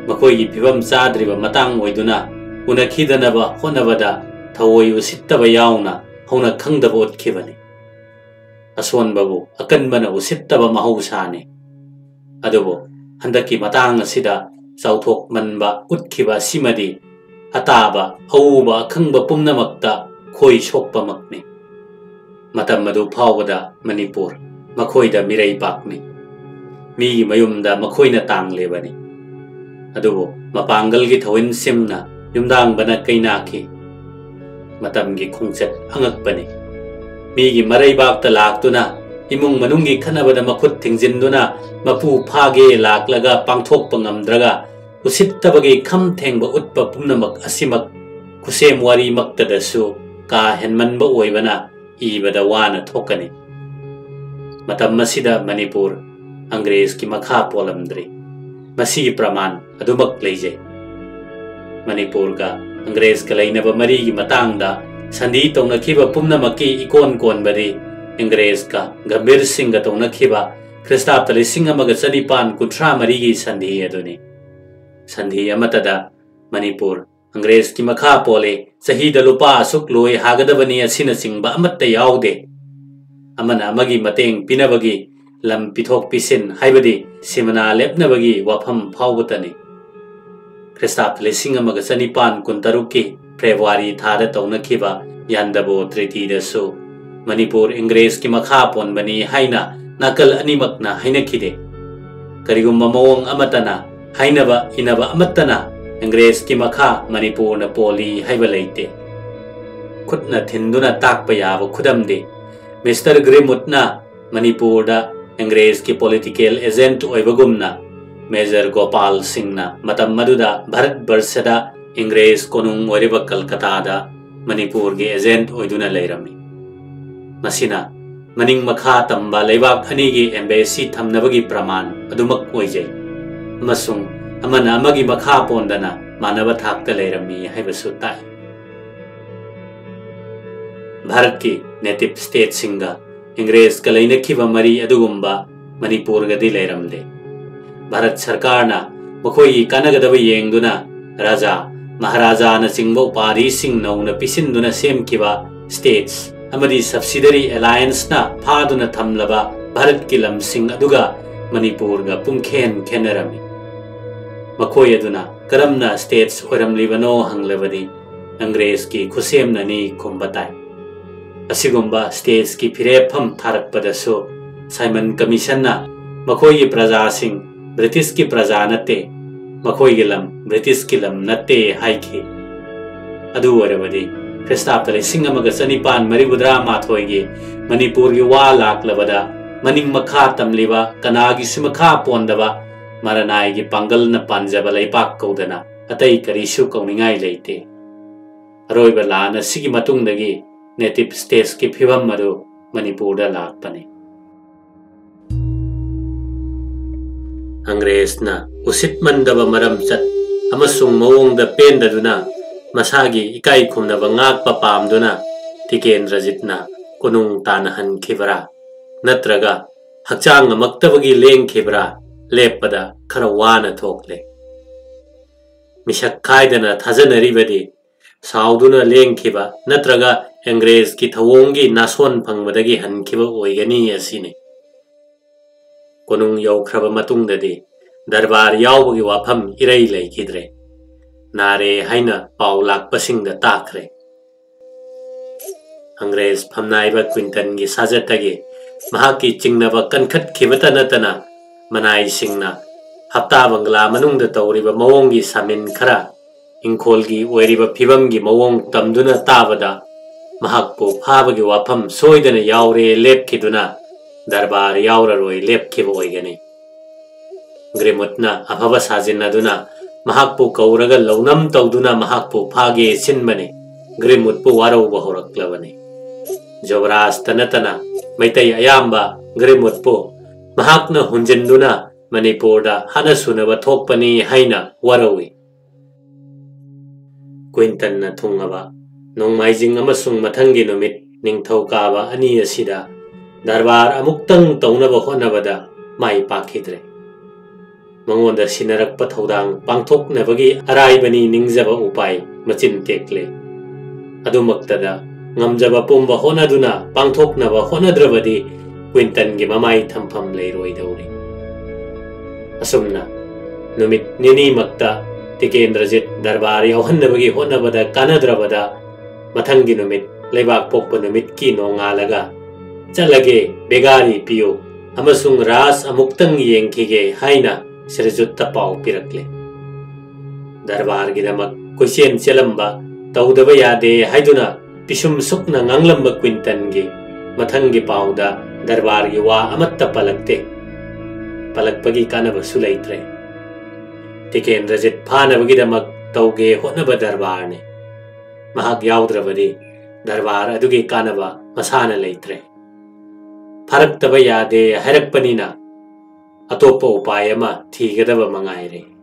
ꯃꯈꯣꯏꯒꯤ ꯐꯤꯕꯝ ꯆꯥꯗ꯭ꯔꯤꯕ ꯃꯇꯥꯡ ꯑꯣꯏꯗꯨꯅ ꯎꯅꯈꯤꯗꯅꯕ ꯍꯣꯠꯅꯕꯗ ꯊꯑꯣꯏ ꯎꯁꯤꯠꯇꯕ ꯌꯥꯎꯅ ꯍꯧꯅ ꯈꯪꯗꯕ ꯎꯠꯈꯤꯕꯅꯤ꯫ ꯑꯁꯣꯟꯕꯕꯨ ꯑꯀꯟꯕꯅ ꯎꯁꯤꯠꯇꯕ ꯃꯍꯧꯁꯥꯅꯤ꯫ ꯑꯗꯨꯕꯨ ꯍꯟꯗꯛꯀꯤ ꯃꯇꯥꯡ ꯑꯁꯤꯗ ꯆꯥꯎꯊꯣꯛꯃꯟꯕ ꯎꯠꯈꯤꯕ ꯑꯁꯤꯃꯗꯤ ꯑꯇꯥꯕ, ꯑꯎꯕ, ꯑꯈꯪꯕ ꯄꯨꯝꯅꯃꯛꯇ ꯈꯣꯏ ꯁꯣꯛꯄꯃꯛꯅꯤ꯫ ꯃꯇꯝ ꯑꯗꯨ ꯐꯥꯎꯕꯗ ꯃꯅꯤꯄꯨꯔ ꯃꯈꯣꯏꯗ ꯃꯤꯔꯩꯕꯥꯛꯅꯤ꯫ ꯃꯤꯒꯤ ꯃꯌꯨꯝꯗ ꯃꯈꯣꯏꯅ ꯇꯥꯡꯂꯤꯕꯅꯤ꯫ ꯑꯗꯨꯕꯨ ꯃꯄꯥꯡꯒꯜꯒꯤ ꯊꯧꯏꯟ ꯁꯤꯝꯅ ꯌꯨꯝꯗꯥꯡꯕꯅ ꯀꯩꯅꯥꯈꯤ꯫ ꯃꯇꯝꯒꯤ ꯈꯣꯡꯆꯠ ꯑꯉꯛꯄꯅꯤ꯫ ꯃꯤꯒꯤ ꯃꯔꯩꯕꯥꯛꯇ ꯂꯥꯛꯇꯨꯅ ꯏꯃꯨꯡ ꯃꯅꯨꯡꯒꯤ ꯈꯠꯅꯕꯗ ꯃꯈꯨꯠ ꯊꯤꯡꯖꯤꯟꯗꯨꯅ ꯃꯄꯨ ꯐꯥꯒꯦ ꯂꯥꯛꯂꯒ ꯄꯥꯡꯊꯣꯛꯄ ꯉꯝꯗ꯭ꯔꯒ ꯎꯁꯤꯠꯇꯕꯒꯤ ꯈꯝ ꯊꯦꯡꯕ ꯎꯠꯄ ꯄꯨꯝꯅꯃꯛ ꯑꯁꯤꯃꯛ ꯈꯨꯠꯁꯦꯝ ꯋꯥꯔꯤꯃꯛꯇꯗꯁꯨ ꯀꯥ ꯍꯦꯟꯃꯟꯕ ꯑꯣꯏꯕꯅ ꯏꯕꯗ ꯋꯥꯅ ꯊꯣꯛꯀꯅꯤ꯫ ꯃꯇꯝ ꯑꯁꯤꯗ ꯃꯅꯤꯄꯨꯔ ꯑꯪꯒ꯭ꯔꯦꯖꯀꯤ ꯃꯈꯥ ꯄꯣꯜꯂꯝꯗ꯭ꯔꯤ꯫ ꯃꯁꯤꯒꯤ ꯄ꯭ꯔꯃꯥꯟ ꯑꯗꯨꯃꯛ ꯂꯩꯖꯩ꯫ ꯃꯅꯤꯄꯨꯔꯒ ꯑꯪꯒ꯭ꯔꯦꯖꯀ ꯂꯩꯅꯕ ꯃꯔꯤꯒꯤ ꯃꯇꯥꯡꯗ ꯁꯟꯙꯤ ꯇꯧꯅꯈꯤꯕ ꯄꯨꯝꯅꯃꯛꯀꯤ ꯏꯀꯣꯟ ꯀꯣꯟꯕꯗꯤ ꯏꯪꯒ꯭ꯔꯦꯖꯀ ꯒꯝꯚꯤꯔ ꯁꯤꯡꯒ ꯇꯧꯅꯈꯤꯕ ꯈ꯭ꯔꯤꯁꯇꯥꯕꯇ ꯂꯤꯁꯤꯡ ꯑꯃꯒ ꯆꯅꯤꯄꯥꯟ ꯀꯨꯟꯊ꯭ꯔꯥ ꯃꯔꯤꯒꯤ ꯁꯟꯙꯤ ꯑꯗꯨꯅꯤ꯫ ꯁꯟꯙꯤ ꯑꯃꯠꯇꯗ ꯃꯅꯤꯄꯨꯔ ꯑꯪꯒ꯭ꯔꯦꯖꯀꯤ ꯃꯈꯥ ꯄꯣꯜꯂꯤ, ꯆꯍꯤꯗ ꯂꯨꯄꯥ ꯑꯁꯨꯛ ꯂꯣꯏ ꯍꯥꯒꯗꯕꯅꯤ ꯑꯁꯤꯅꯆꯤꯡꯕ ꯑꯃꯠꯇ ꯌꯥꯎꯗꯦ꯫ ꯑꯃꯅ ꯑꯃꯒꯤ ꯃꯇꯦꯡ ꯄꯤꯅꯕꯒꯤ ꯂꯝ ꯄꯤꯊꯣꯛ ꯄꯤꯁꯤꯟ, ꯍꯥꯏꯕꯗꯤ ꯁꯤꯃꯅꯥ ꯂꯦꯞꯅꯕꯒꯤ ꯋꯥꯐꯝ ꯐꯥꯎꯕꯇꯅꯤ꯫ ꯈ꯭ꯔꯤꯁꯇꯥꯕ ꯂꯤꯁꯤꯡ ꯑꯃꯒ ꯆꯅꯤꯄꯥꯟ ꯀꯨꯟꯇꯔꯨꯛꯀꯤ ꯐꯦꯕ꯭ꯔꯨꯋꯥꯔꯤ ꯊꯥꯗ ꯇꯧꯅꯈꯤꯕ ꯌꯥꯟꯗꯕꯣ ꯇ꯭ꯔꯤꯇꯤꯗꯁꯨ ꯃꯅꯤꯄꯨꯔ ꯏꯪꯒ꯭ꯔꯦꯖꯀꯤ ꯃꯈꯥ ꯄꯣꯟꯕꯅꯤ ꯍꯥꯏꯅ ꯅꯥꯀꯜ ꯑꯅꯤꯃꯛꯅ ꯍꯥꯏꯅꯈꯤꯗꯦ꯫ ꯀꯔꯤꯒꯨꯝꯕ ꯃꯑꯣꯡ ꯑꯃꯠꯇꯅ ꯍꯥꯏꯅꯕ ꯏꯅꯕ ꯑꯃꯠꯇꯅ ꯏꯪꯒ꯭ꯔꯦꯖꯀꯤ ꯃꯈꯥ ꯃꯅꯤꯄꯨꯔꯅ ꯄꯣꯜꯂꯤ ꯍꯥꯏꯕ ꯂꯩꯇꯦ꯫ ꯈꯨꯠꯅ ꯊꯤꯟꯗꯨꯅ ꯇꯥꯛꯄ ꯌꯥꯕ ꯈꯨꯗꯝꯗꯤ, ꯃꯤꯁꯇꯔ ꯒ꯭ꯔꯤꯃꯨꯠꯅ ꯃꯅꯤꯄꯨꯔꯗ ꯏꯪꯒ꯭ꯔꯦꯖꯀꯤ ꯄꯣꯂꯤꯇꯤꯀꯦꯜ ꯑꯦꯖꯦꯟꯠ ꯑꯣꯏꯕꯒꯨꯝꯅ, ꯃꯦꯖꯔ ꯒꯣꯄꯥꯜ ꯁꯤꯡꯅ ꯃꯇꯝ ꯑꯗꯨꯗ ꯚꯥꯔꯠ ꯕꯔꯁꯗ ꯏꯪꯒ꯭ꯔꯦꯖ ꯀꯣꯅꯨꯡ ꯑꯣꯏꯔꯤꯕ ꯀꯜꯀꯇꯥꯗ ꯃꯅꯤꯄꯨꯔꯒꯤ ꯑꯦꯖꯦꯟꯠ ꯑꯣꯏꯗꯨꯅ ꯂꯩꯔꯝꯃꯤ꯫ ꯃꯁꯤꯅ ꯃꯅꯤꯡ ꯃꯈꯥ ꯇꯝꯕ ꯂꯩꯕꯥꯛ ꯑꯅꯤꯒꯤ ꯑꯦꯝꯕꯦꯁꯤ ꯊꯝꯅꯕꯒꯤ ꯄ꯭ꯔꯃꯥꯟ ꯑꯗꯨꯃꯛ ꯑꯣꯏꯖꯩ, ꯑꯃꯁꯨꯡ ꯑꯃꯅ ꯑꯃꯒꯤ ꯃꯈꯥ ꯄꯣꯟꯗꯅ ꯃꯥꯟꯅꯕ ꯊꯥꯛꯇ ꯂꯩꯔꯝꯃꯤ ꯍꯥꯏꯕꯁꯨ ꯇꯥꯛꯏ꯫ ꯚꯥꯔꯠꯀꯤ ꯅꯦꯇꯤꯚ ꯁ꯭ꯇꯦꯠꯁꯤꯡꯒ ꯏꯪꯒ꯭ꯔꯦꯖꯀ ꯂꯩꯅꯈꯤꯕ ꯃꯔꯤ ꯑꯗꯨꯒꯨꯝꯕ ꯃꯅꯤꯄꯨꯔꯒꯗꯤ ꯂꯩꯔꯝꯗꯦ꯫ ꯚꯥꯔꯠ ꯁꯔꯀꯥꯔꯅ ꯃꯈꯣꯏꯒꯤ ꯀꯥꯟꯅꯒꯗꯕ ꯌꯦꯡꯗꯨꯅ ꯔꯥꯖꯥ, ꯃꯍꯥꯔꯥꯖꯥꯅꯆꯤꯡꯕ ꯎꯄꯥꯙꯤꯁꯤꯡ ꯅꯧꯅ ꯄꯤꯁꯤꯟꯗꯨꯅ ꯁꯦꯝꯈꯤꯕ ꯁ꯭ꯇꯦꯠꯁ ꯑꯃꯗꯤ ꯁꯕꯁꯤꯗꯔꯤ ꯑꯦꯂꯥꯌꯟꯁꯅ ꯐꯥꯗꯨꯅ ꯊꯝꯂꯕ ꯚꯥꯔꯠꯀꯤ ꯂꯝꯁꯤꯡ ꯑꯗꯨꯒ ꯃꯅꯤꯄꯨꯔꯒ ꯄꯨꯡꯈꯦꯟ ꯈꯦꯟꯅꯔꯝꯃꯤ꯫ ꯃꯈꯣꯏ ꯑꯗꯨꯅ ꯀꯔꯝꯅ ꯁ꯭ꯇꯦꯠꯁ ꯑꯣꯏꯔꯝꯂꯤꯕꯅꯣ ꯍꯪꯂꯕꯗꯤ, ꯑꯪꯒ꯭ꯔꯦꯖꯀꯤ ꯈꯨꯠꯁꯦꯝꯅꯅꯤ ꯈꯨꯝꯕ ꯇꯥꯏ꯫ ꯑꯁꯤꯒꯨꯝꯕ ꯁ꯭ꯇꯦꯠꯁꯀꯤ ꯐꯤꯔꯦꯞꯐꯝ ꯊꯥꯔꯛꯄꯗꯁꯨ ꯁꯥꯏꯃꯟ ꯀꯃꯤꯁꯟꯅ ꯃꯈꯣꯏꯒꯤ ꯄ꯭ꯔꯖꯥꯁꯤꯡ ꯕ꯭ꯔꯤꯇꯤꯁꯀꯤ ꯄ꯭ꯔꯖꯥ ꯅꯠꯇꯦ, ꯃꯈꯣꯏꯒꯤ ꯂꯝ ꯕ꯭ꯔꯤꯇꯤꯁꯀꯤ ꯂꯝ ꯅꯠꯇꯦ ꯍꯥꯏꯈꯤ꯫ ꯑꯗꯨ ꯑꯣꯏꯔꯕꯗꯤ ꯈ꯭ꯔꯤꯁꯇꯥꯕꯇ ꯂꯤꯁꯤꯡ ꯑꯃꯒ ꯆꯅꯤꯄꯥꯟ ꯃꯔꯤꯐꯨꯇꯔꯥ ꯃꯥꯊꯣꯏꯒꯤ ꯃꯅꯤꯄꯨꯔꯒꯤ ꯋꯥ ꯂꯥꯛꯂꯕꯗ ꯃꯅꯤꯡ ꯃꯈꯥ ꯇꯝꯂꯤꯕ ꯀꯅꯥꯒꯤꯁꯨ ꯃꯈꯥ ꯄꯣꯟꯗꯕ ꯃꯔꯅꯥꯏꯒꯤ ꯄꯥꯡꯒꯜꯅ ꯄꯥꯟꯖꯕ ꯂꯩꯕꯥꯛ ꯀꯧꯗꯅ ꯑꯇꯩ ꯀꯔꯤꯁꯨ ꯀꯧꯅꯤꯡꯉꯥꯏ ꯂꯩꯇꯦ꯫ ꯑꯔꯣꯏꯕ ꯂꯥꯟ ꯑꯁꯤꯒꯤ ꯃꯇꯨꯡꯗꯒꯤ ꯅꯦꯇꯤꯚ ꯁ꯭ꯇꯦꯠꯁꯀꯤ ꯐꯤꯕꯝ ꯑꯗꯨ ꯃꯅꯤꯄꯨꯔꯗ ꯂꯥꯛꯄꯅꯤ꯫ ꯑꯪꯒ꯭ꯔꯦꯖꯅ ꯎꯁꯤꯠꯃꯟꯗꯕ ꯃꯔꯝꯆꯠ ꯑꯃꯁꯨꯡ ꯃꯑꯣꯡꯗ ꯄꯦꯟꯗꯗꯨꯅ ꯃꯁꯥꯒꯤ ꯏꯀꯥꯏ ꯈꯨꯝꯅꯕ ꯉꯥꯛꯄ ꯄꯥꯝꯗꯨꯅ ꯇꯤꯀꯦꯟꯗ꯭ꯔꯖꯤꯠꯅ ꯀꯣꯅꯨꯡ ꯇꯥꯟꯅꯍꯟꯈꯤꯕꯔꯥ, ꯅꯠꯇ꯭ꯔꯒ ꯍꯛꯆꯥꯡ ꯉꯝꯃꯛꯇꯕꯒꯤ ꯂꯦꯡꯈꯤꯕ꯭ꯔꯥ ꯂꯦꯞꯄꯗ ꯈꯔ ꯋꯥꯅ ꯊꯣꯛꯂꯦ꯫ ꯃꯤꯁꯛ ꯈꯥꯏꯗꯅ ꯊꯥꯖꯅꯔꯤꯕꯗꯤ ꯁꯥꯎꯗꯨꯅ ꯂꯦꯡꯈꯤꯕ ꯅꯠꯇ꯭ꯔꯒ ꯑꯪꯒ꯭ꯔꯦꯖꯀꯤ ꯊꯧꯑꯣꯡꯒꯤ ꯅꯥꯁꯣꯟ ꯐꯪꯕꯗꯒꯤ ꯍꯟꯈꯤꯕ ꯑꯣꯏꯒꯅꯤ ꯑꯁꯤꯅꯤ꯫ ꯀꯣꯅꯨꯡ ꯌꯧꯈ꯭ꯔꯕ ꯃꯇꯨꯡꯗꯗꯤ ꯗꯔꯕꯥꯔ ꯌꯥꯎꯕꯒꯤ ꯋꯥꯐꯝ ꯏꯔꯩ ꯂꯩꯈꯤꯗ꯭ꯔꯦ꯫ ꯅꯥꯔꯦ ꯍꯥꯏꯅ ꯄꯥꯎ ꯂꯥꯛꯄꯁꯤꯡꯗ ꯇꯥꯛꯈ꯭ꯔꯦ꯫ ꯑꯪꯒ꯭ꯔꯦꯖ ꯐꯝꯅꯥꯏꯕ ꯀ꯭ꯋꯤꯟꯇꯟꯒꯤ ꯁꯥꯖꯠꯇꯒꯤ ꯃꯍꯥꯛꯀꯤ ꯆꯤꯡꯅꯕ ꯀꯟꯈꯠꯈꯤꯕꯇ ꯅꯠꯇꯅ ꯃꯅꯥꯏꯁꯤꯡꯅ ꯍꯞꯇꯥ ꯕꯪꯒꯂꯥ ꯃꯅꯨꯡꯗ ꯇꯧꯔꯤꯕ ꯃꯑꯣꯡꯒꯤ ꯁꯥꯃꯤꯟ ꯈꯔ, ꯏꯪꯈꯣꯜꯒꯤ ꯑꯣꯏꯔꯤꯕ ꯐꯤꯕꯝꯒꯤ ꯃꯑꯣꯡ ꯇꯝꯗꯨꯅ ꯇꯥꯕꯗ ꯃꯍꯥꯛꯄꯨ ꯐꯥꯕꯒꯤ ꯋꯥꯐꯝ ꯁꯣꯏꯗꯅ ꯌꯥꯎꯔꯦ ꯂꯦꯞꯈꯤꯗꯨꯅ ꯗꯔꯕꯥꯔ ꯌꯥꯎꯔꯔꯣꯏ ꯂꯦꯞꯈꯤꯕ ꯑꯣꯏꯒꯅꯤ꯫ ꯒ꯭ꯔꯤꯃꯨꯠꯅ ꯑꯐꯕ ꯁꯥꯖꯤꯟꯅꯗꯨꯅ ꯃꯍꯥꯛꯄꯨ ꯀꯧꯔꯒ ꯂꯧꯅꯝ ꯇꯧꯗꯨꯅ ꯃꯍꯥꯛꯄꯨ ꯐꯥꯒꯦ ꯁꯤꯟꯕꯅꯤ꯫ ꯒ꯭ꯔꯤꯃꯨꯠꯄꯨ ꯋꯥꯔꯧꯕ ꯍꯧꯔꯛꯂꯕꯅꯤ꯫ ꯖꯣꯕꯔꯥꯖꯇ ꯅꯠꯇꯅ ꯃꯩꯇꯩ ꯑꯌꯥꯝꯕ ꯒ꯭ꯔꯤꯃꯨꯠꯄꯨ ꯃꯍꯥꯛꯅ ꯍꯨꯟꯖꯤꯟꯗꯨꯅ ꯃꯅꯤꯄꯨꯔꯗ ꯍꯥꯠꯅ ꯁꯨꯅꯕ ꯊꯣꯛꯄꯅꯤ ꯍꯥꯏꯅ ꯋꯥꯔꯧꯏ꯫ ꯀ꯭ꯋꯤꯟꯇꯟꯅ ꯊꯨꯡꯉꯕ ꯅꯣꯡꯃꯥꯏꯖꯤꯡ ꯑꯃꯁꯨꯡ ꯃꯊꯪꯒꯤ ꯅꯨꯃꯤꯠ ꯅꯤꯡꯊꯧꯀꯥꯕ ꯑꯅꯤ ꯑꯁꯤꯗ ꯗꯔꯕꯥꯔ ꯑꯃꯨꯛꯇꯪ ꯇꯧꯅꯕ ꯍꯣꯠꯅꯕꯗ ꯃꯥꯏ ꯄꯥꯛꯈꯤꯗ꯭ꯔꯦ꯫ ꯃꯉꯣꯟꯗ ꯁꯤꯟꯅꯔꯛꯄ ꯊꯧꯗꯥꯡ ꯄꯥꯡꯊꯣꯛꯅꯕꯒꯤ ꯑꯔꯥꯏꯕꯅꯤ ꯅꯤꯡꯖꯕ ꯎꯄꯥꯏ ꯃꯆꯤꯟ ꯇꯦꯛꯂꯦ꯫ ꯑꯗꯨꯃꯛꯇꯗ ꯉꯝꯖꯕ ꯄꯨꯝꯕ ꯍꯣꯠꯅꯗꯨꯅ ꯄꯥꯡꯊꯣꯛꯅꯕ ꯍꯣꯠꯅꯗ꯭ꯔꯕꯗꯤ ꯀ꯭ꯋꯤꯟꯇꯟꯒꯤ ꯃꯃꯥꯏ ꯊꯝꯐꯝ ꯂꯩꯔꯣꯏꯗꯧꯔꯤ꯫ ꯑꯁꯨꯝꯅ ꯅꯨꯃꯤꯠ ꯅꯤꯅꯤꯃꯛꯇ ꯇꯤꯀꯦꯟꯗ꯭ꯔꯖꯤꯠ ꯗꯔꯕꯥꯔ ꯌꯥꯎꯍꯟꯅꯕꯒꯤ ꯍꯣꯠꯅꯕꯗ ꯀꯥꯟꯅꯗ꯭ꯔꯕꯗ ꯃꯊꯪꯒꯤ ꯅꯨꯃꯤꯠ ꯂꯩꯕꯥꯛ ꯄꯣꯛꯄ ꯅꯨꯃꯤꯠꯀꯤ ꯅꯣꯡꯉꯥꯜꯂꯒ "ꯆꯠꯂꯒꯦ, ꯕꯦꯒꯥꯔꯤ ꯄꯤꯌꯨ ꯑꯃꯁꯨꯡ ꯔꯥꯁ ꯑꯃꯨꯛꯇꯪ ꯌꯦꯡꯈꯤꯒꯦ" ꯍꯥꯏꯅ ꯁ꯭ꯔꯤꯖꯨꯠꯇ ꯄꯥꯎ ꯄꯤꯔꯛꯂꯦ꯫ ꯗꯔꯕꯥꯔꯒꯤꯗꯃꯛ ꯀꯣꯏꯆꯦꯟ ꯆꯦꯜꯂꯝꯕ, ꯇꯧꯗꯕ ꯌꯥꯗꯦ ꯍꯥꯏꯗꯨꯅ ꯄꯤꯁꯨꯝ ꯁꯨꯛꯅ ꯉꯥꯡꯂꯝꯕ ꯀ꯭ꯋꯤꯟꯇꯟꯒꯤ ꯃꯊꯪꯒꯤ ꯄꯥꯎꯗ ꯗꯔꯕꯥꯔꯒꯤ ꯋꯥ ꯑꯃꯠꯇ ꯄꯜꯂꯛꯇꯦ꯫ ꯄꯜꯂꯛꯄꯒꯤ ꯀꯥꯟꯅꯕꯁꯨ ꯂꯩꯇ꯭ꯔꯦ꯫ ꯇꯤꯀꯦꯟꯗ꯭ꯔꯖꯤꯠ ꯐꯥꯅꯕꯒꯤꯗꯃꯛ ꯇꯧꯒꯦ ꯍꯣꯠꯅꯕ ꯗꯔꯕꯥꯔꯅꯤ꯫ ꯃꯍꯥꯛ ꯌꯥꯎꯗ꯭ꯔꯕꯗꯤ ꯗꯔꯕꯥꯔ ꯑꯗꯨꯒꯤ ꯀꯥꯟꯅꯕ ꯃꯁꯥꯅ ꯂꯩꯇ꯭ꯔꯦ꯫ ꯐꯥꯔꯛꯇꯕ ꯌꯥꯗꯦ ꯍꯥꯏꯔꯛꯄꯅꯤꯅ ꯑꯇꯣꯞꯄ ꯎꯄꯥꯏ ꯑꯃ ꯊꯤꯒꯗꯕ ꯃꯉꯥꯏꯔꯦ꯫